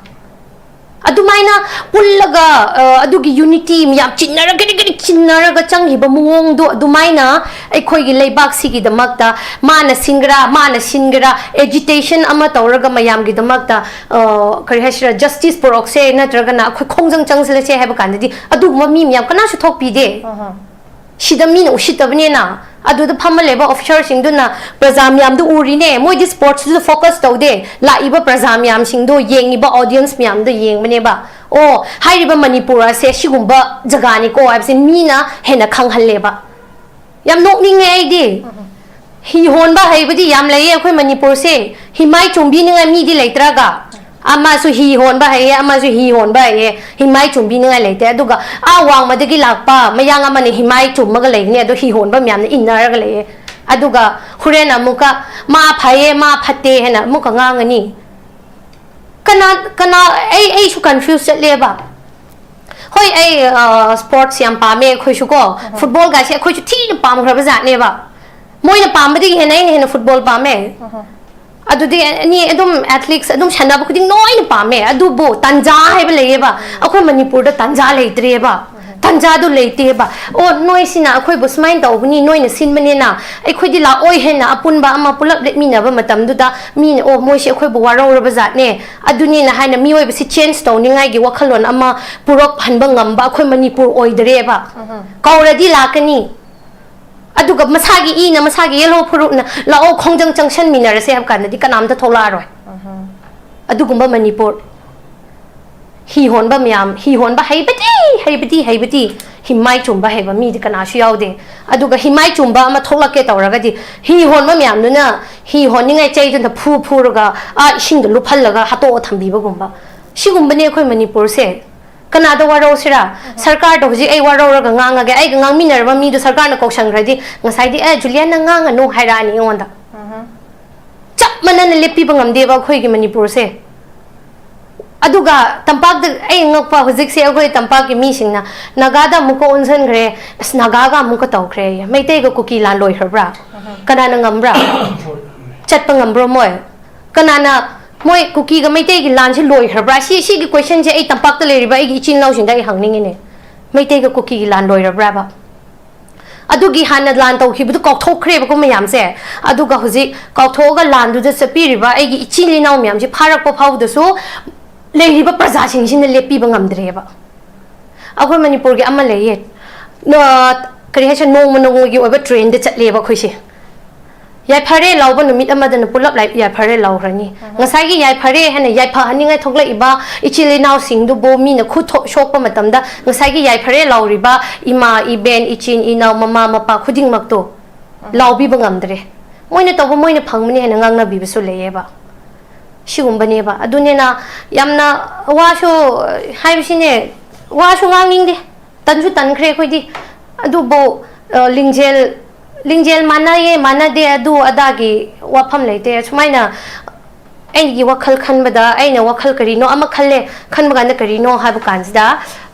ꯑꯗꯨꯃꯥꯏꯅ ꯄꯨꯜꯂꯒ, ꯑ, ꯑꯗꯨꯒꯤ unity ꯌꯥꯝ ꯆꯤꯟꯅꯔ, ꯒꯤꯔꯤ ꯒꯤꯔꯤ ꯆꯤꯟꯅꯔꯒ ꯆꯪꯈꯤꯕ ꯃꯑꯣꯡꯗꯣ, ꯑꯗꯨꯃꯥꯏꯅ ꯑꯩꯈꯣꯏꯒꯤ ꯂꯩꯕꯥꯛꯁꯤꯒꯤꯗꯃꯛꯇ ꯃꯥꯅ ꯁꯤꯟꯒꯦꯔꯥ, ꯃꯥꯅ ꯁꯤꯟꯒꯦꯔꯥ, agitation ꯑꯃ ꯇꯧꯔꯒ ꯃꯌꯥꯝꯒꯤꯗꯃꯛꯇ, ꯑ, ꯀꯔꯤ ꯍꯥꯏꯁꯤꯔꯥ, justice ꯄꯨꯔꯛꯁꯦ ꯅꯠꯇ꯭ꯔꯒꯅ ꯑꯩꯈꯣꯏ ꯈꯣꯡꯖꯪ ꯆꯪꯁꯤꯜꯂꯁꯦ ꯍꯥꯏꯕ ꯀꯥꯟꯗꯗꯤ ꯑꯗꯨꯒꯨꯝꯕ ꯃꯤ ꯃꯌꯥꯝ ꯀꯅꯥꯁꯨ ꯊꯣꯛꯄꯤꯗꯦ꯫ ꯁꯤꯗ ꯃꯤꯅ ꯎꯁꯤꯠꯇꯕꯅꯦꯅ ꯑꯗꯨꯗ ꯐꯝꯃ ꯂꯩꯕ officerꯁꯤꯡꯗꯨꯅ ꯄ꯭ꯔꯖꯥ ꯃꯌꯥꯝꯗꯨ ꯎꯔꯤꯅꯦ, ꯃꯣꯏꯗꯤ sportsꯇꯨꯗ focus ꯇꯧꯗꯦ, ꯂꯥꯛꯏꯕ ꯄ꯭ꯔꯖꯥ ꯃꯌꯥꯝꯁꯤꯡꯗꯣ, ꯌꯦꯡꯉꯤꯕ audience ꯃꯌꯥꯝꯗꯣ ꯌꯦꯡꯕꯅꯦꯕ꯫ ꯑꯣ, ꯍꯥꯏꯔꯤꯕ ꯃꯅꯤꯄꯨꯔ ꯑꯁꯦ ꯁꯤꯒꯨꯝꯕ ꯖꯒꯥꯅꯤꯀꯣ ꯍꯥꯏꯕꯁꯦ ꯃꯤꯅ ꯍꯦꯟꯅ ꯈꯪꯍꯜꯂꯦꯕ꯫ ꯌꯥꯝ ꯅꯣꯛꯅꯤꯡꯉꯦ ꯑꯩꯗꯤ꯫ ꯍꯤ ꯍꯣꯟꯕ ꯍꯩꯕꯗꯤ ꯌꯥꯝ ꯂꯩꯌꯦ ꯑꯩꯈꯣꯏ ꯃꯅꯤꯄꯨꯔꯁꯦ꯫ ꯍꯤꯃꯥꯏ ꯆꯣꯡꯕꯤꯅꯤꯡꯉꯥꯏ ꯃꯤꯗꯤ ꯂꯩꯇ꯭ꯔꯒ, ꯑꯃꯁꯨ ꯍꯤ ꯍꯣꯟꯕ ꯍꯩꯌꯦ, ꯑꯃꯁꯨ ꯍꯤ ꯍꯣꯟꯕ ꯍꯩꯌꯦ, ꯍꯤꯃꯥꯏ ꯆꯣꯡꯕꯤꯅꯤꯡꯉꯥꯏ ꯂꯩꯇꯦ꯫ ꯑꯗꯨꯒ ꯑꯥ ꯋꯥꯡꯃꯗꯒꯤ ꯂꯥꯛꯄ ꯃꯌꯥꯡ ꯑꯃꯅ ꯍꯤꯃꯥꯏ ꯆꯣꯡꯕꯒ ꯂꯩꯒꯅꯤ, ꯑꯗꯣ ꯍꯤ ꯍꯣꯟꯕ ꯃꯌꯥꯝꯅ ꯏꯟꯅꯔꯒ ꯂꯩꯌꯦ꯫ ꯑꯗꯨꯒ ꯍꯣꯔꯦꯟ ꯑꯃꯨꯛꯀ "ꯃꯥ ꯐꯩꯌꯦ, ꯃꯥ ꯐꯠꯇꯦ" ꯍꯥꯏꯅ ꯑꯃꯨꯛꯀ ꯉꯥꯡꯒꯅꯤ꯫ ꯀꯅꯥ, ꯀꯅꯥ, ꯑꯩ, ꯑꯩꯁꯨ confuse ꯆꯠꯂꯦꯕ꯫ ꯍꯣꯏ, ꯑꯩ, ꯑ, sports ꯌꯥꯝ ꯄꯥꯝꯃꯦ, ꯑꯩꯈꯣꯏꯁꯨ ꯀꯣ꯫ Football ꯒꯥꯏꯁꯦ ꯑꯩꯈꯣꯏꯁꯨ ꯊꯤꯅ ꯄꯥꯝꯈ꯭ꯔꯕ ꯖꯥꯠꯅꯦꯕ꯫ ꯃꯣꯏꯅ ꯄꯥꯝꯕꯗꯒꯤ ꯍꯦꯟꯅ ꯑꯩꯅ ꯍꯦꯟꯅ football ꯄꯥꯝꯃꯦ꯫ ꯑꯗꯨꯗꯤ ꯑꯅꯤ ꯑꯗꯨꯝ athletes ꯑꯗꯨꯝ ꯁꯥꯟꯅꯕ ꯈꯨꯗꯤꯡ ꯂꯣꯏꯅ ꯄꯥꯝꯃꯦ, ꯑꯗꯨꯕꯨ ꯇꯥꯟꯖꯥ ꯍꯥꯏꯕ ꯂꯩꯌꯦꯕ, ꯑꯩꯈꯣꯏ ꯃꯅꯤꯄꯨꯔꯗ ꯇꯥꯟꯖꯥ ꯂꯩꯇ꯭ꯔꯦꯕ꯫ ꯇꯥꯟꯖꯥꯗꯨ ꯂꯩꯇꯦꯕ꯫ "ꯑꯣ, ꯅꯣꯏꯁꯤꯅ ꯑꯩꯈꯣꯏꯕꯨ ꯁꯨꯃꯥꯏꯅ ꯇꯧꯕꯅꯤ, ꯅꯣꯏꯅ ꯁꯤꯟꯕꯅꯤꯅ ꯑꯩꯈꯣꯏꯗꯤ ꯂꯥꯛꯑꯣꯏ" ꯍꯥꯏꯅ ꯑꯄꯨꯟꯕ ꯑꯃ ꯄꯨꯂꯞ ꯂꯦꯞꯃꯤꯟꯅꯕ ꯃꯇꯝꯗꯨꯗ ꯃꯤꯅ, "ꯑꯣ, ꯃꯣꯏꯁꯦ ꯑꯩꯈꯣꯏꯕꯨ ꯋꯥꯔꯧꯔꯕ ꯖꯥꯠꯅꯦ", ꯑꯗꯨꯅꯤꯅ ꯍꯥꯏꯅ ꯃꯤꯑꯣꯏꯕꯁꯤ change ꯇꯧꯅꯤꯡꯉꯥꯏꯒꯤ ꯋꯥꯈꯜꯂꯣꯟ ꯑꯃ ꯄꯨꯔꯛꯍꯟꯕ ꯉꯝꯕ ꯑꯩꯈꯣꯏ ꯃꯅꯤꯄꯨꯔ ꯑꯣꯏꯗ꯭ꯔꯦꯕ꯫ ꯀꯧꯔꯗꯤ ꯂꯥꯛꯀꯅꯤ꯫ ꯑꯗꯨꯒ ꯃꯁꯥꯒꯤ ꯏꯅ, ꯃꯁꯥꯒꯤ ꯌꯦꯜꯍꯧ ꯐꯨꯔꯨꯞꯅ "ꯂꯥꯛꯑꯣ, ꯈꯣꯡꯖꯪ ꯆꯪꯁꯟꯃꯤꯟꯅꯔꯁꯦ" ꯍꯥꯏꯕ ꯀꯥꯟꯗꯗꯤ ꯀꯅꯥꯝꯇ ꯊꯣꯛꯂꯛꯑꯔꯣꯏ꯫ ꯑꯗꯨꯒꯨꯝꯕ ꯃꯅꯤꯄꯨꯔ꯫ ꯍꯤ ꯍꯣꯟꯕ ꯃꯌꯥꯝ, ꯍꯤ ꯍꯣꯟꯕ ꯍꯩꯕꯗꯤ, ꯍꯩꯕꯗꯤ, ꯍꯩꯕꯗꯤ, ꯍꯤꯃꯥꯏ ꯆꯨꯝꯕ ꯍꯩꯕ ꯃꯤꯗꯤ ꯀꯅꯥꯁꯨ ꯌꯥꯎꯗꯦ꯫ ꯑꯗꯨꯒ ꯍꯤꯃꯥꯏ ꯆꯨꯝꯕ ꯑꯃ ꯊꯣꯛꯂꯛꯀꯦ ꯇꯧꯔꯒꯗꯤ, ꯍꯤ ꯍꯣꯟꯕ ꯃꯌꯥꯝꯗꯨꯅ ꯍꯤ ꯍꯣꯟꯅꯤꯡꯉꯥꯏ ꯆꯩꯗꯨꯅ ꯐꯨ ꯐꯨꯔꯒ, ꯑꯥ, ꯏꯁꯤꯡꯗ ꯂꯨꯞꯍꯜꯂꯒ ꯍꯥꯠꯇꯣꯛꯑ ꯊꯝꯕꯤꯕꯒꯨꯝꯕ꯫ ꯁꯤꯒꯨꯝꯕꯅꯦ ꯑꯩꯈꯣꯏ ꯃꯅꯤꯄꯨꯔꯁꯦ꯫ ꯀꯅꯥꯗ ꯋꯥꯔꯧꯁꯤꯔꯥ? ꯁꯔꯀꯥꯔꯗ ꯍꯧꯖꯤꯛ ꯑꯩ ꯋꯥꯔꯧꯔꯒ ꯉꯥꯡꯉꯒꯦ, ꯑꯩꯒ ꯉꯥꯡꯃꯤꯟꯅꯔꯕ ꯃꯤꯗꯨ ꯁꯔꯀꯥꯔꯅ ꯀꯧꯁꯟꯈ꯭ꯔꯗꯤ, ꯉꯁꯥꯏꯗꯤ, "ꯑꯦ, ꯖꯨꯂꯤꯌꯥꯟꯅ ꯉꯥꯡꯉꯅꯨ" ꯍꯥꯏꯔꯛꯑꯅꯤ ꯑꯩꯉꯣꯟꯗ꯫ ꯆꯞ ꯃꯥꯟꯅꯅ ꯂꯦꯞꯄꯤꯕ ꯉꯝꯗꯦꯕ ꯑꯩꯈꯣꯏꯒꯤ ꯃꯅꯤꯄꯨꯔꯁꯦ꯫ ꯑꯗꯨꯒ ꯇꯝꯄꯥꯛꯇ ꯑꯩ ꯉꯛꯄ, ꯍꯧꯖꯤꯛꯁꯦ ꯑꯩꯈꯣꯏ ꯇꯝꯄꯥꯛꯀꯤ ꯃꯤꯁꯤꯡꯅ ꯅꯥꯒꯥꯗ ꯑꯃꯨꯛꯀ ꯑꯣꯟꯁꯤꯟꯈ꯭ꯔꯦ, ꯑꯁ, ꯅꯥꯒꯥꯒ ꯑꯃꯨꯛꯀ ꯇꯧꯈ꯭ꯔꯦ꯫ ꯃꯩꯇꯩꯒ ꯀꯨꯀꯤ ꯂꯥꯟ ꯂꯣꯏꯈ꯭ꯔꯕ꯭ꯔꯥ? ꯀꯅꯥꯅ ꯉꯝꯕ꯭ꯔꯥ? ꯆꯠꯄ ꯉꯝꯕ꯭ꯔꯣ ꯃꯣꯏ? ꯀꯅꯥꯅ, ꯃꯣꯏ ꯀꯨꯀꯤꯒ ꯃꯩꯇꯩꯒꯤ ꯂꯥꯟꯁꯦ ꯂꯣꯏꯈ꯭ꯔꯕ꯭ꯔꯥ? ꯁꯤ, ꯁꯤꯒꯤ ꯀꯣꯏꯁꯟꯁꯦ ꯑꯩ ꯇꯝꯄꯥꯛꯇ ꯂꯩꯔꯤꯕ ꯑꯩꯒꯤ ꯏꯆꯤꯟ ꯏꯅꯥꯎꯁꯤꯡꯗ ꯑꯩ ꯍꯪꯅꯤꯡꯉꯤꯅꯦ꯫ ꯃꯩꯇꯩꯒ ꯀꯨꯀꯤꯒꯤ ꯂꯥꯟ ꯂꯣꯏꯔꯕ꯭ꯔꯥꯕ? ꯑꯗꯨꯒꯤ ꯍꯥꯟꯅ ꯂꯥꯟ ꯇꯧꯈꯤꯕꯗꯨ ꯀꯥꯎꯊꯣꯛꯈ꯭ꯔꯦꯕꯀꯣ ꯃꯌꯥꯝꯁꯦ꯫ ꯑꯗꯨꯒ ꯍꯧꯖꯤꯛ ꯀꯥꯎꯊꯣꯛꯑꯒ ꯂꯥꯟꯗꯨꯗ ꯆꯠꯄꯤꯔꯤꯕ ꯑꯩꯒꯤ ꯏꯆꯤꯜ ꯏꯅꯥꯎ ꯃꯌꯥꯝꯁꯦ ꯐꯥꯔꯛꯄ ꯐꯥꯎꯕꯗꯁꯨ ꯂꯩꯔꯤꯕ ꯄ꯭ꯔꯖꯥꯁꯤꯡꯁꯤꯅ ꯂꯦꯞꯄꯤꯕ ꯉꯝꯗ꯭ꯔꯦꯕ꯫ ꯑꯩꯈꯣꯏ ꯃꯅꯤꯄꯨꯔꯒꯤ ꯑꯃ ꯂꯩꯌꯦ, ꯅ-, ꯀꯔꯤ ꯍꯥꯏꯁꯤꯔ, ꯅꯣꯡꯃ ꯅꯣꯡꯃꯒꯤ ꯑꯣꯏꯕ ꯇ꯭ꯔꯦꯟꯗ ꯆꯠꯂꯦꯕ ꯑꯩꯈꯣꯏꯁꯦ꯫ ꯌꯥꯏꯐꯔꯦ ꯂꯥꯎꯕ ꯅꯨꯃꯤꯠ ꯑꯃꯗꯅ ꯄꯨꯂꯞ ꯂꯥꯏ-, ꯌꯥꯏꯐꯔꯦ ꯂꯥꯎꯈ꯭ꯔꯅꯤ꯫ ꯉꯁꯥꯏꯒꯤ ꯌꯥꯏꯐꯔꯦ ꯍꯥꯏꯅ ꯌꯥꯏꯐꯍꯟꯅꯤꯡꯉꯥꯏ ꯊꯣꯛꯂꯛꯏꯕ ꯏꯆꯤꯜ ꯏꯅꯥꯎꯁꯤꯡꯗꯨꯕꯨ ꯃꯤꯅ ꯈꯨꯠ ꯊꯣꯛ-, ꯁꯣꯛꯄ ꯃꯇꯝꯗ ꯉꯁꯥꯏꯒꯤ ꯌꯥꯏꯐꯔꯦ ꯂꯥꯎꯔꯤꯕ ꯏꯃꯥ, ꯏꯕꯦꯟ, ꯏꯆꯤꯟ, ꯏꯅꯥꯎ, ꯃꯃꯥ, ꯃꯄꯥ ꯈꯨꯗꯤꯡꯃꯛꯇꯣ ꯂꯥꯎꯕꯤꯕ ꯉꯝꯗ꯭ꯔꯦ꯫ ꯃꯣꯏꯅ ꯇꯧꯕ ꯃꯣꯏꯅ ꯐꯪꯕꯅꯤ ꯍꯥꯏꯅ ꯉꯥꯡꯅꯕꯤꯕꯁꯨ ꯂꯩꯌꯦꯕ꯫ ꯁꯤꯒꯨꯝꯕꯅꯦꯕ꯫ ꯑꯗꯨꯅꯤꯅ ꯌꯥꯝꯅ ꯋꯥꯁꯨ ꯍꯥꯏꯕꯁꯤꯅꯦ, ꯋꯥꯁꯨ ꯉꯥꯡꯅꯤꯡꯗꯦ, ꯇꯟꯁꯨ ꯇꯟꯈ꯭ꯔꯦ ꯑꯩꯈꯣꯏꯗꯤ꯫ ꯑꯗꯨꯕꯨ, ꯑ, ꯂꯤꯡꯖꯦꯜ, ꯂꯤꯡꯖꯦꯜ ꯃꯥꯟꯅꯩꯌꯦ, ꯃꯥꯟꯅꯗꯦ, ꯑꯗꯨ ꯑꯗꯥꯒꯤ ꯋꯥꯐꯝ ꯂꯩꯇꯦ꯫ ꯁꯨꯃꯥꯏꯅ ꯑꯩꯒꯤ ꯋꯥꯈꯜ ꯈꯟꯕꯗ, ꯑꯩꯅ ꯋꯥꯈꯜ ꯀꯔꯤꯅꯣ ꯑꯃ ꯈꯜꯂꯦ, ꯈꯟꯕ ꯀꯥꯟꯗ ꯀꯔꯤꯅꯣ ꯍꯥꯏꯕ ꯀꯥꯟꯁꯤꯗ,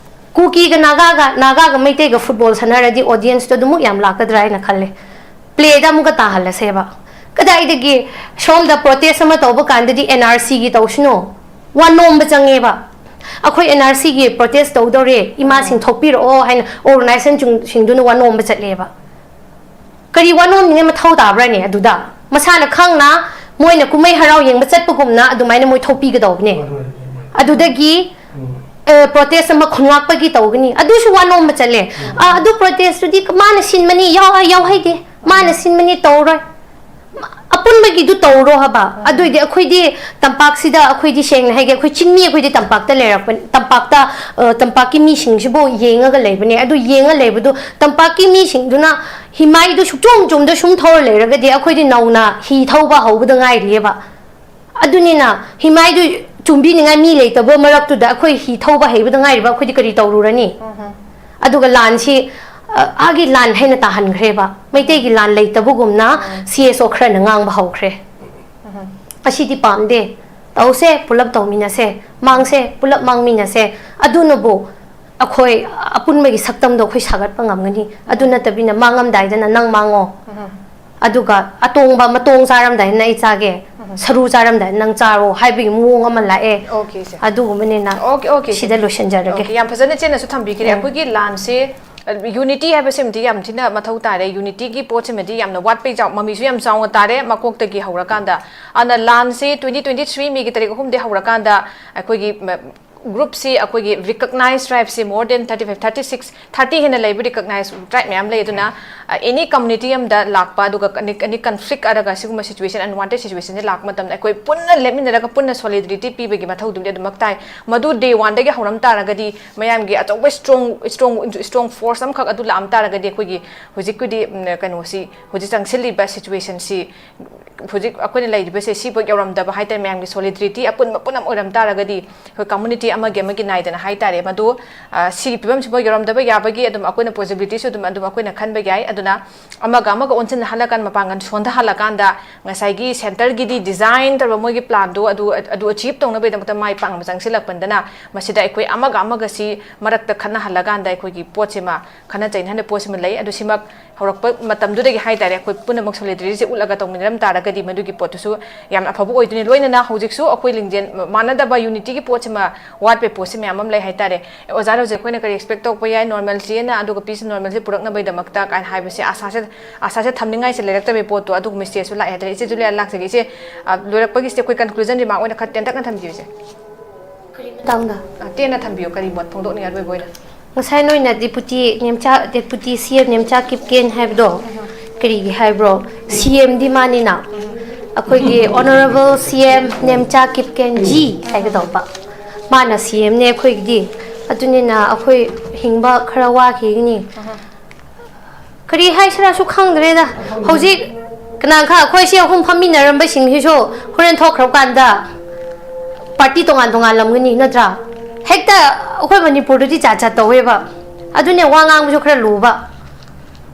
ꯀꯨꯀꯤꯒ ꯅꯥꯒꯥꯒ, ꯅꯥꯒꯥꯒ ꯃꯩꯇꯩꯒ ꯐꯨꯠꯕꯣꯜ ꯁꯥꯟꯅꯔꯗꯤ ꯑꯣꯗꯤꯌꯦꯟꯁꯇꯣ ꯑꯗꯨꯃꯨꯛ ꯌꯥꯝ ꯂꯥꯛꯀꯗ꯭ꯔꯥ ꯍꯥꯏꯅ ꯈꯜꯂꯦ꯫ ꯄ꯭ꯂꯦꯗ ꯑꯃꯨꯛꯀ ꯇꯥꯍꯜꯂꯁꯦꯕ꯫ ꯀꯗꯥꯏꯗꯒꯤ ꯁꯣꯝꯗ ꯄ꯭ꯔꯣꯇꯦꯁ ꯑꯃ ꯇꯧꯕ ꯀꯥꯟꯗꯗꯤ ꯑꯦꯟ ꯑꯥꯔ ꯁꯤꯒꯤ ꯇꯧꯁꯅꯨ, ꯋꯥ ꯅꯣꯝꯕ ꯆꯪꯉꯦꯕ꯫ ꯑꯩꯈꯣꯏ ꯑꯦꯟ ꯑꯥꯔ ꯁꯤꯒꯤ ꯄ꯭ꯔꯣꯇꯦꯁ ꯇꯧꯗꯧꯔꯦ, ꯏꯃꯥꯁꯤꯡ ꯊꯣꯛꯄꯤꯔꯛꯑꯣ ꯍꯥꯏꯅ ꯑꯣꯔꯒꯅꯥꯏꯖꯦꯁꯟꯁꯤꯡꯗꯨꯅ ꯋꯥ ꯅꯣꯝꯕ ꯆꯠꯂꯦꯕ꯫ ꯀꯔꯤ ꯋꯥ ꯅꯣꯝꯅꯤꯡꯉꯥꯏ ꯃꯊꯧ ꯇꯥꯕ꯭ꯔꯥꯅꯦ ꯑꯗꯨꯗ? ꯃꯁꯥꯅ ꯈꯪꯅ ꯃꯣꯏꯅ ꯀꯨꯝꯍꯩ ꯍꯔꯥꯎ ꯌꯦꯡꯕ ꯆꯠꯄꯒꯨꯝꯅ ꯑꯗꯨꯃꯥꯏꯅ ꯃꯣꯏ ꯊꯣꯛꯄꯤꯒꯗꯧꯕꯅꯦ꯫ ꯑꯗꯨꯗꯒꯤ, ꯑ, ꯄ꯭ꯔꯣꯇꯦꯁ ꯑꯃ ꯈꯨꯟꯉꯥꯛꯄꯒꯤ ꯇꯧꯒꯅꯤ, ꯑꯗꯨꯁꯨ ꯋꯥ ꯅꯣꯝꯕ ꯆꯠꯂꯦ꯫ ꯑ, ꯑꯗꯨ ꯄ꯭ꯔꯣꯇꯦꯁꯇꯨꯗꯤ ꯃꯥꯅ ꯁꯤꯟꯕꯅꯤ, ꯌꯥꯎ-, ꯌꯥꯎꯍꯩꯗꯦ, ꯃꯥꯅ ꯁꯤꯟꯕꯅꯤ, ꯇꯧꯔꯣꯏ꯫ ꯑꯄꯨꯟꯕꯒꯤꯗꯨ ꯇꯧꯔꯣ ꯍꯥꯏꯕ꯫ ꯑꯗꯨꯏꯗꯤ ꯑꯩꯈꯣꯏꯗꯤ ꯇꯝꯄꯥꯛꯁꯤꯗ, ꯑꯩꯈꯣꯏꯗꯤ ꯁꯦꯡꯅ ꯍꯥꯏꯒꯦ, ꯑꯩꯈꯣꯏ ꯆꯤꯡꯃꯤ, ꯑꯩꯈꯣꯏꯗꯤ ꯇꯝꯄꯥꯛꯇ ꯂꯩꯔꯛꯄ, ꯇꯝꯄꯥꯛꯇ, ꯑ, ꯇꯝꯄꯥꯛꯀꯤ ꯃꯤꯁꯤꯡꯁꯤꯕꯨ ꯌꯦꯡꯉꯒ ꯂꯩꯕꯅꯦ꯫ ꯑꯗꯨ ꯌꯦꯡꯉ ꯂꯩꯕꯗꯨ ꯇꯝꯄꯥꯛꯀꯤ ꯃꯤꯁꯤꯡꯗꯨꯅ ꯍꯤꯃꯥꯏꯗꯨ ꯁꯨꯛꯆꯣꯝ ꯆꯣꯝꯗ ꯁꯨꯝ ꯊꯧꯔ ꯂꯩꯔꯒꯗꯤ ꯑꯩꯈꯣꯏꯗꯤ ꯅꯧꯅ ꯍꯤ ꯊꯧꯕ ꯍꯧꯕꯗ ꯉꯥꯏꯔꯤꯑꯕ꯫ ꯑꯗꯨꯅꯤꯅ ꯍꯤꯃꯥꯏꯗꯨ ꯆꯨꯝꯕꯤꯅꯤꯡꯉꯥꯏ ꯃꯤ ꯂꯩꯇꯕ ꯃꯔꯛꯇꯨꯗ ꯑꯩꯈꯣꯏ ꯍꯤ ꯊꯧꯕ ꯍꯩꯕꯗ ꯉꯥꯏꯔꯤꯕ ꯑꯩꯈꯣꯏꯗꯤ ꯀꯔꯤ ꯇꯧꯔꯨꯔꯅꯤ? ꯑꯗꯨꯒ ꯂꯥꯟꯁꯤ, ꯑ, ꯑꯥꯒꯤ ꯂꯥꯟ ꯍꯥꯏꯅ ꯇꯥꯍꯟꯈ꯭ꯔꯦꯕ꯫ ꯃꯩꯇꯩꯒꯤ ꯂꯥꯟ ꯂꯩꯇꯕꯒꯨꯝꯅ ꯁꯤ ꯑꯦꯁ ꯑꯣ ꯈꯔꯅ ꯉꯥꯡꯕ ꯍꯧꯈ꯭ꯔꯦ꯫ ꯑꯁꯤꯗꯤ ꯄꯥꯝꯗꯦ, ꯇꯧꯁꯦ, ꯄꯨꯂꯞ ꯇꯧꯃꯤꯟꯅꯁꯦ, ꯃꯥꯡꯁꯦ, ꯄꯨꯂꯞ ꯃꯥꯡꯃꯤꯟꯅꯁꯦ꯫ ꯑꯗꯨꯅꯕꯨ ꯑꯩꯈꯣꯏ ꯑꯄꯨꯟꯕꯒꯤ ꯁꯛꯇꯝꯗꯣ ꯑꯩꯈꯣꯏ ꯁꯥꯒꯠꯄ ꯉꯝꯒꯅꯤ꯫ ꯑꯗꯨ ꯅꯠꯇꯕꯤꯅ ꯃꯥꯡꯉꯝꯗꯥꯏꯗꯅ ꯅꯪ ꯃꯥꯡꯉꯣ, ꯑꯗꯨꯒ ꯑꯇꯣꯡꯕ, ꯃꯇꯣꯡ ꯆꯥꯔꯝꯗꯥꯏꯗ ꯑꯩ ꯆꯥꯒꯦ, ꯁꯔꯨ ꯆꯥꯔꯝꯗꯥꯏꯗ ꯅꯪ ꯆꯥꯔꯣ ꯍꯥꯏꯕꯒꯤ ꯃꯑꯣꯡ ꯑꯃ ꯂꯥꯛꯑꯦ꯫ Okay, sir. ꯑꯗꯨꯒꯨꯝꯕꯅꯤꯅ Okay, okay, sir. ꯁꯤꯗ ꯂꯣꯏꯁꯤꯟꯖꯔꯒꯦ꯫ Okay, ꯌꯥꯝ ꯐꯖꯅ ꯆꯦꯟꯅꯁꯨ ꯊꯝꯕꯤꯈ꯭ꯔꯦ꯫ ꯑꯩꯈꯣꯏꯒꯤ ꯂꯥꯟꯁꯦ, ꯌꯨꯅꯤꯇꯤ ꯍꯥꯏꯕꯁꯤꯃꯗꯤ ꯌꯥꯝ ꯊꯤꯅ ꯃꯊꯧ ꯇꯥꯔꯦ꯫ ꯌꯨꯅꯤꯇꯤꯒꯤ ꯄꯣꯠꯁꯤꯃꯗꯤ ꯌꯥꯝꯅ ꯋꯥꯠꯄꯩ ꯆꯥꯎ-, ꯃꯃꯤꯁꯨ ꯌꯥꯝ ꯆꯥꯎꯅ ꯇꯥꯔꯦ ꯃꯀꯣꯛꯇꯒꯤ ꯍꯧꯔꯀꯥꯟꯗ꯫ ꯑꯗꯨꯅ ꯂꯥꯟꯁꯤ twenty twenty three ꯃꯦꯒꯤ ꯇꯥꯔꯤꯛ ꯑꯍꯨꯝꯗꯒꯤ ꯍꯧꯔꯀꯥꯟꯗ ꯑꯩꯈꯣꯏꯒꯤ ꯃ-, ꯒ꯭ꯔꯨꯞꯁꯤ, ꯑꯩꯈꯣꯏꯒꯤ recognise ꯇ꯭ꯔꯥꯏꯕꯁꯤ more than thirty five, thirty six, thirty ꯍꯦꯟꯅ ꯂꯩꯕ ꯔꯤꯀꯛꯅꯥꯏꯁ ꯇ꯭ꯔꯥꯏꯕ ꯃꯌꯥꯝ ꯂꯩ꯫ ꯑꯗꯨꯅ ꯑꯦꯅꯤ ꯀꯝꯃꯨꯅꯤꯇꯤ ꯑꯃꯗ ꯂꯥꯛꯄ, ꯑꯗꯨꯒ ꯑꯦꯅꯤ ꯀꯟꯐ꯭ꯂꯤꯛ, ꯑꯗꯨꯒ ꯁꯤꯒꯨꯝꯕ ꯁꯤꯆꯨꯋꯦꯁꯟ, ꯑꯟꯋꯥꯟꯇꯦꯗ ꯁꯤꯆꯨꯋꯦꯁꯟꯁꯦ ꯂꯥꯛꯄ ꯃꯇꯝꯗ ꯑꯩꯈꯣꯏ ꯄꯨꯟꯅ ꯂꯦꯞꯃꯤꯟꯅꯔꯒ ꯄꯨꯟꯅ ꯁꯣꯂꯤꯗꯔꯤꯇꯤ ꯄꯤꯕꯒꯤ ꯃꯊꯧꯗꯨꯝꯗꯤ ꯑꯗꯨꯃꯛ ꯇꯥꯏ꯫ ꯃꯗꯨ ꯗꯦ ꯋꯥꯟꯗꯒꯤ ꯍꯧꯔꯝ ꯇꯥꯔꯒꯗꯤ, ꯃꯌꯥꯝꯒꯤ ꯑꯆꯧꯕ ꯏꯁꯇ꯭ꯔꯣꯡ, ꯏꯁꯇ꯭ꯔꯣꯡ, ꯏꯁꯇ꯭ꯔꯣꯡ ꯐꯣꯔꯁ ꯑꯃꯈꯛ ꯑꯗꯨ ꯂꯥꯛꯑꯝ ꯇꯥꯔꯒꯗꯤ, ꯑꯩꯈꯣꯏꯒꯤ ꯍꯧꯖꯤꯛꯀꯤꯗꯤ, ꯎꯝ, ꯀꯩꯅꯣꯁꯤ, ꯍꯧꯖꯤꯛ ꯆꯪꯁꯤꯜꯂꯤꯕ ꯁꯤꯆꯨꯋꯦꯁꯟꯁꯤ, ꯍꯧꯖꯤꯛ ꯑꯩꯈꯣꯏꯅ ꯂꯩꯔꯤꯕꯁꯦ ꯁꯤꯐꯥꯎ ꯌꯧꯔꯝꯗꯕ ꯍꯥꯏꯇꯥꯔꯦ, ꯃꯌꯥꯝꯒꯤ ꯁꯣꯂꯤꯗꯔꯤꯇꯤ ꯑꯄꯨꯟꯕ ꯄꯨꯝꯅꯃꯛ ꯑꯣꯏꯔꯝ ꯇꯥꯔꯒꯗꯤ, ꯑꯩꯈꯣꯏ ꯀꯝꯃꯨꯅꯤꯇꯤ ꯑꯃꯒꯤ ꯑꯃꯒꯤ ꯅꯥꯏꯗꯅ ꯍꯥꯏꯇꯥꯔꯦ, ꯃꯗꯨ, ꯑ, ꯁꯤꯒꯤ ꯐꯤꯕꯝꯁꯤꯐꯥꯎ ꯌꯧꯔꯝꯗꯕ ꯌꯥꯕꯒꯤ ꯑꯗꯨꯝ ꯑꯩꯈꯣꯏꯅ ꯄꯣꯁꯤꯕꯤꯂꯤꯇꯤꯁꯨ ꯑꯗꯨꯝ, ꯑꯗꯨꯝ ꯑꯩꯈꯣꯏꯅ ꯈꯟꯕ ꯌꯥꯏ꯫ ꯑꯗꯨꯅ ꯑꯃꯒ ꯑꯃꯒ ꯑꯣꯟꯁꯤꯟꯅꯍꯜꯂꯀꯥꯟ, ꯃꯄꯥꯡꯒꯜ ꯁꯣꯟꯊꯍꯜꯂꯀꯥꯟꯗ, ꯉꯁꯥꯏꯒꯤ ꯁꯦꯟꯇꯔꯒꯤꯗꯤ ꯗꯤꯖꯥꯏꯟ ꯇꯧꯔꯕ ꯃꯣꯏꯒꯤ ꯄ꯭ꯂꯥꯟꯗꯣ ꯑꯗꯨ, ꯑꯗꯨ ꯑꯆꯤꯞ ꯇꯧꯅꯕꯒꯤꯗꯃꯛꯇ ꯃꯥꯏ ꯄꯥꯛꯅꯕ ꯆꯪꯁꯤꯜꯂꯛꯄꯗꯅ, ꯃꯁꯤꯗ ꯑꯩꯈꯣꯏ ꯑꯃꯒ ꯑꯃꯒꯁꯤ ꯃꯔꯛꯇ ꯈꯠꯅꯍꯜꯂꯀꯥꯟꯗ ꯑꯩꯈꯣꯏꯒꯤ ꯄꯣꯠꯁꯤꯃ, ꯈꯠꯅ ꯆꯩꯅꯍꯟꯕ ꯄꯣꯠꯁꯤꯃ ꯂꯩ꯫ ꯑꯗꯨ ꯁꯤꯃꯛ ꯍꯧꯔꯛꯄ ꯃꯇꯝꯗꯨꯗꯒꯤ ꯍꯥꯏꯇꯥꯔꯦ, ꯑꯩꯈꯣꯏ ꯄꯨꯝꯅꯃꯛ ꯁꯣꯂꯤꯗꯔꯤꯇꯤꯁꯦ ꯎꯠꯂꯒ ꯇꯧꯃꯤꯟꯅꯔꯝ ꯇꯥꯔꯒꯗꯤ ꯃꯗꯨꯒꯤ ꯄꯣꯠꯇꯨꯁꯨ ꯌꯥꯝꯅ ꯑꯐꯕ ꯑꯣꯏꯗꯣꯏꯅꯤ꯫ ꯂꯣꯏꯅꯅ ꯍꯧꯖꯤꯛꯁꯨ ꯑꯩꯈꯣꯏ ꯂꯤꯡꯖꯦꯜ ꯃꯥꯟꯅꯗꯕ, ꯌꯨꯅꯤꯇꯤꯒꯤ ꯄꯣꯠꯁꯤꯃ ꯋꯥꯠꯄꯒꯤ ꯄꯣꯠꯁꯤ ꯃꯌꯥꯝ ꯑꯃ ꯂꯩ ꯍꯥꯏꯇꯥꯔꯦ꯫ ꯑꯣꯖꯥ ꯔꯣꯖꯦ, ꯑꯩꯈꯣꯏꯅ ꯀꯔꯤ ꯑꯦꯛꯁꯄꯦꯛ ꯇꯧꯕ ꯌꯥꯏ? ꯅꯣꯔꯃꯦꯜꯁꯤꯅ ꯑꯗꯨꯒ ꯄꯤꯁ ꯅꯣꯔꯃꯦꯜꯁꯤ ꯄꯨꯔꯛꯅꯕꯒꯤꯗꯃꯛꯇ ꯀꯥꯏꯅ ꯍꯥꯏꯕꯁꯦ, ꯑꯥꯁꯥꯁꯦ, ꯑꯥꯁꯥꯁꯦ ꯊꯝꯅꯤꯡꯉꯥꯏꯁꯦ ꯂꯩꯔꯛꯇꯕꯒꯤ ꯄꯣꯠꯇꯣ, ꯑꯗꯨꯒꯨꯝꯕ ꯁ꯭ꯇꯦꯖꯁꯨ ꯂꯥꯛꯑꯦ ꯍꯥꯏꯇꯥꯔꯦ꯫ ꯏꯆꯦ ꯖꯨꯂꯤꯌꯥ, ꯂꯥꯛꯆꯒꯦ꯫ ꯏꯆꯦ, ꯑ, ꯂꯣꯏꯔꯛꯄꯒꯤꯁꯦ ꯑꯩꯈꯣꯏ ꯀꯟꯀ꯭ꯂꯨꯖꯟ ꯔꯤꯃꯥꯔꯛ ꯑꯣꯏꯅ ꯈꯔ ꯇꯦꯟꯇꯛꯅ ꯊꯝꯕꯤꯌꯨ, ꯏꯆꯦ꯫ ꯀꯔꯤ ꯃꯇꯥꯡꯗ? ꯑ, ꯇꯦꯟꯅ ꯊꯝꯕꯤꯌꯨ, ꯀꯔꯤ ꯃꯣꯠ ꯐꯣꯡꯗꯣꯛꯅꯤꯡꯉꯥꯏ ꯑꯣꯏꯕ ꯑꯣꯏꯅ꯫ ꯉꯁꯥꯏ ꯅꯣꯏꯅ ꯗꯦꯄꯨꯇꯤ ꯅꯦꯝꯆꯥ, ꯗꯦꯄꯨꯇꯤ ꯁꯤ ꯑꯦꯝ ꯅꯦꯝꯆꯥ ꯀꯤꯞꯀꯦꯟ ꯍꯥꯏꯕꯗꯣ, ꯀꯔꯤꯒꯤ ꯍꯥꯏꯕ꯭ꯔꯣ? ꯁꯤ ꯑꯦꯝꯗꯤ ꯃꯥꯅꯤꯅ, ꯑꯩꯈꯣꯏꯒꯤ Honourable C M ꯅꯦꯝꯆꯥ ꯀꯤꯞꯀꯦꯟꯖꯤ ꯍꯥꯏꯒꯗꯧꯕ, ꯃꯥꯅ ꯁꯤ ꯑꯦꯝꯅꯦ ꯑꯩꯈꯣꯏꯒꯤꯗꯤ꯫ ꯑꯗꯨꯅꯤꯅ ꯑꯩꯈꯣꯏ ꯍꯤꯡꯕ ꯈꯔ ꯋꯥꯈꯤꯒꯅꯤ꯫ ꯀꯔꯤ ꯍꯥꯏꯁꯤꯔꯥꯁꯨ ꯈꯪꯗ꯭ꯔꯦꯗ꯫ ꯍꯧꯖꯤꯛ ꯀꯅꯥꯈꯪ ꯑꯩꯈꯣꯏ ꯁꯤ ꯑꯍꯨꯝ ꯐꯝꯃꯤꯟꯅꯔꯝꯕꯁꯤꯡꯁꯤꯁꯨ ꯍꯣꯔꯦꯟ ꯊꯣꯛꯈ꯭ꯔꯕ ꯀꯥꯟꯗ ꯄꯥꯔꯇꯤ ꯇꯣꯉꯥꯟ ꯇꯣꯉꯥꯟꯂꯝꯒꯅꯤ, ꯅꯠꯇ꯭ꯔꯥ? ꯍꯦꯛꯇ ꯑꯩꯈꯣꯏ ꯃꯅꯤꯄꯨꯔꯗꯗꯤ ꯖꯥꯠ ꯖꯥꯠ ꯇꯧꯋꯦꯕ꯫ ꯑꯗꯨꯅꯦ ꯋꯥ ꯉꯥꯡꯕꯁꯨ ꯈꯔ ꯂꯨꯕ꯫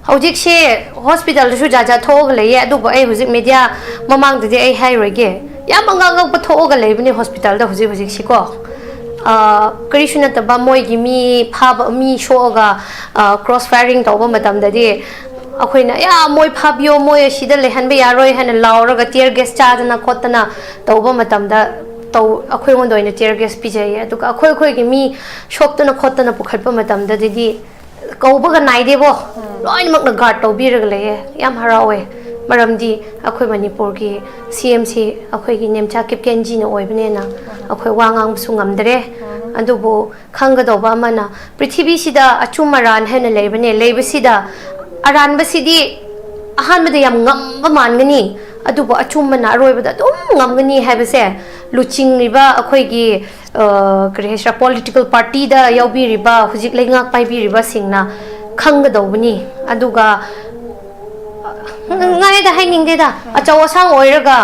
ꯍꯧꯖꯤꯛꯁꯦ ꯍꯣꯁꯄꯤꯇꯥꯜꯗꯁꯨ ꯖꯥꯠ ꯖꯥꯠ ꯊꯣꯛꯑꯒ ꯂꯩꯌꯦ, ꯑꯗꯨꯕꯨ ꯑꯩ ꯍꯧꯖꯤꯛ ꯃꯦꯗꯤꯌꯥ ꯃꯃꯥꯡꯗꯗꯤ ꯑꯩ ꯍꯥꯏꯔꯣꯏꯒꯦ꯫ ꯌꯥꯝ ꯑꯉꯛ ꯑꯉꯛꯄ ꯊꯣꯛꯑꯒ ꯂꯩꯕꯅꯦ ꯍꯣꯁꯄꯤꯇꯥꯜꯗ ꯍꯧꯖꯤꯛ ꯍꯧꯖꯤꯛꯁꯤꯀꯣ꯫ ꯑ, ꯀꯔꯤꯁꯨ ꯅꯠꯇꯕ, ꯃꯣꯏꯒꯤ ꯃꯤ ꯐꯥꯕ, ꯃꯤ ꯁꯣꯛꯑꯒ, ꯑ, ꯀ꯭ꯔꯣꯁ ꯐꯥꯏꯌꯔꯤꯡ ꯇꯧꯕ ꯃꯇꯝꯗꯗꯤ ꯑꯩꯈꯣꯏꯅ, "ꯌꯥ, ꯃꯣꯏ ꯐꯥꯕꯤꯌꯣ, ꯃꯣꯏ ꯑꯁꯤꯗ ꯂꯩꯍꯟꯕ ꯌꯥꯔꯣꯏ" ꯍꯥꯏꯅ ꯂꯥꯎꯔꯒ ꯇꯤꯌꯔ ꯒꯦꯁ ꯆꯥꯗꯅ ꯈꯣꯠꯇꯅ ꯇꯧꯕ ꯃꯇꯝꯗ ꯇꯧ-, ꯑꯩꯈꯣꯏꯉꯣꯟꯗ ꯑꯣꯏꯅ ꯇꯤꯌꯔ ꯒꯦꯁ ꯄꯤꯖꯩꯌꯦ꯫ ꯑꯗꯨꯒ ꯑꯩꯈꯣꯏ, ꯑꯩꯈꯣꯏꯒꯤ ꯃꯤ ꯁꯣꯛꯇꯅ ꯈꯣꯠꯇꯅ ꯄꯨꯈꯠꯄ ꯃꯇꯝꯗꯗꯤ ꯀꯧꯕꯒ ꯅꯥꯏꯗꯦꯕꯣ꯫ ꯂꯣꯏꯅꯃꯛꯅ ꯒꯥꯔꯗ ꯇꯧꯕꯤꯔꯒ ꯂꯩꯌꯦ꯫ ꯌꯥꯝ ꯍꯔꯥꯎꯋꯦ꯫ ꯃꯔꯝꯗꯤ ꯑꯩꯈꯣꯏ ꯃꯅꯤꯄꯨꯔꯒꯤ C M ꯁꯤ ꯑꯩꯈꯣꯏꯒꯤ ꯅꯦꯝꯆꯥ ꯀꯤꯞꯀꯦꯟꯖꯤꯅ ꯑꯣꯏꯕꯅꯤꯅ ꯑꯩꯈꯣꯏ ꯋꯥ ꯉꯥꯡꯕꯁꯨ ꯉꯝꯗ꯭ꯔꯦ꯫ ꯑꯗꯨꯕꯨ ꯈꯪꯒꯗꯧꯕ ꯑꯃꯅ, ꯄ꯭ꯔꯤꯊꯤꯕꯤꯁꯤꯗ ꯑꯆꯨꯝ ꯑꯔꯥꯟ ꯍꯥꯏꯅ ꯂꯩꯕꯅꯦ꯫ ꯂꯩꯕꯁꯤꯗ ꯑꯔꯥꯟꯕꯁꯤꯗꯤ ꯑꯍꯥꯟꯕꯗ ꯌꯥꯝ ꯉꯝꯕ ꯃꯥꯟꯒꯅꯤ, ꯑꯗꯨꯕꯨ ꯑꯆꯨꯝꯕꯅ ꯑꯔꯣꯏꯕꯗ ꯑꯗꯨꯝ ꯉꯝꯒꯅꯤ ꯍꯥꯏꯕꯁꯦ ꯂꯨꯆꯤꯡꯂꯤꯕ ꯑꯩꯈꯣꯏꯒꯤ, ꯑ, ꯀꯔꯤ ꯍꯥꯏꯁꯤꯔꯥ, ꯄꯣꯂꯤꯇꯤꯀꯦꯜ ꯄꯥꯔꯇꯤꯗ ꯌꯥꯎꯕꯤꯔꯤꯕ, ꯍꯧꯖꯤꯛ ꯂꯩꯉꯥꯛ ꯄꯥꯏꯕꯤꯔꯤꯕꯁꯤꯡꯅ ꯈꯪꯒꯗꯧꯕꯅꯤ꯫ ꯑꯗꯨꯒ, ꯉꯥꯏꯗ ꯍꯥꯏꯅꯤꯡꯗꯦꯗ, ꯑꯆꯧ ꯑꯁꯥꯡ ꯑꯣꯏꯔꯒ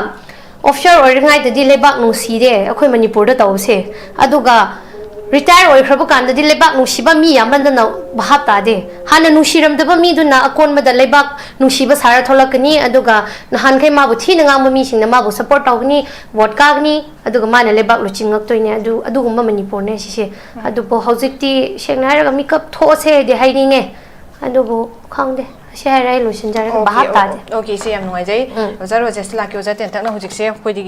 ꯑꯣꯐꯤꯁꯥꯔ ꯑꯣꯏꯔꯤꯉꯩꯗꯗꯤ ꯂꯩꯕꯥꯛ ꯅꯨꯡꯁꯤꯔꯦ ꯑꯩꯈꯣꯏ ꯃꯅꯤꯄꯨꯔꯗ ꯇꯧꯕꯁꯦ꯫ ꯑꯗꯨꯒ ꯔꯤꯇꯥꯌꯔ ꯑꯣꯏꯈ꯭ꯔꯕ ꯀꯥꯟꯗꯗꯤ ꯂꯩꯕꯥꯛ ꯅꯨꯡꯁꯤꯕ ꯃꯤ ꯌꯥꯝꯃꯟꯗꯅ ꯚꯥꯞ ꯇꯥꯗꯦ꯫ ꯍꯥꯟꯅ ꯅꯨꯡꯁꯤꯔꯝꯗꯕ ꯃꯤꯗꯨꯅ ꯑꯀꯣꯟꯕꯗ ꯂꯩꯕꯥꯛ ꯅꯨꯡꯁꯤꯕ ꯁꯥꯔ ꯊꯣꯛꯂꯛꯀꯅꯤ, ꯑꯗꯨꯒ ꯅꯍꯥꯟꯈꯩ ꯃꯥꯕꯨ ꯊꯤꯅ ꯉꯥꯡꯕ ꯃꯤꯁꯤꯡꯅ ꯃꯥꯕꯨ ꯁꯞꯄꯣꯔꯠ ꯇꯧꯒꯅꯤ, ꯚꯣꯠ ꯀꯥꯒꯅꯤ, ꯑꯗꯨꯒ ꯃꯥꯅ ꯂꯩꯕꯥꯛ ꯂꯨꯆꯤꯡꯉꯛꯇꯣꯏꯅꯦ꯫ ꯑꯗꯨ, ꯑꯗꯨꯒꯨꯝꯕ ꯃꯅꯤꯄꯨꯔꯅꯦ ꯁꯤꯁꯦ꯫ ꯑꯗꯨꯕꯨ ꯍꯧꯖꯤꯛꯇꯤ ꯁꯦꯡꯅ ꯍꯥꯏꯔꯒ ꯃꯤꯀꯞ ꯊꯣꯛꯑꯁꯦꯗꯤ ꯍꯥꯏꯅꯤꯡꯉꯦ꯫ ꯑꯗꯨꯕꯨ ꯈꯪꯗꯦ, ꯑꯁꯤ ꯍꯥꯏꯔ ꯑꯩ ꯂꯣꯏꯁꯤꯟꯖꯔꯒꯦ꯫ ꯚꯥꯞ ꯇꯥꯗꯦ꯫ ꯑꯣꯀꯦ, ꯏꯆꯦ, ꯌꯥꯝ ꯅꯨꯡꯉꯥꯏꯖꯩ꯫ ꯑꯣꯖꯥ ꯔꯣꯖꯦꯁꯇ ꯂꯥꯛꯀꯦ꯫ ꯑꯣꯖꯥ ꯇꯦꯟꯇꯛꯅ ꯍꯧꯖꯤꯛꯁꯦ ꯑꯩꯈꯣꯏꯗꯒꯤ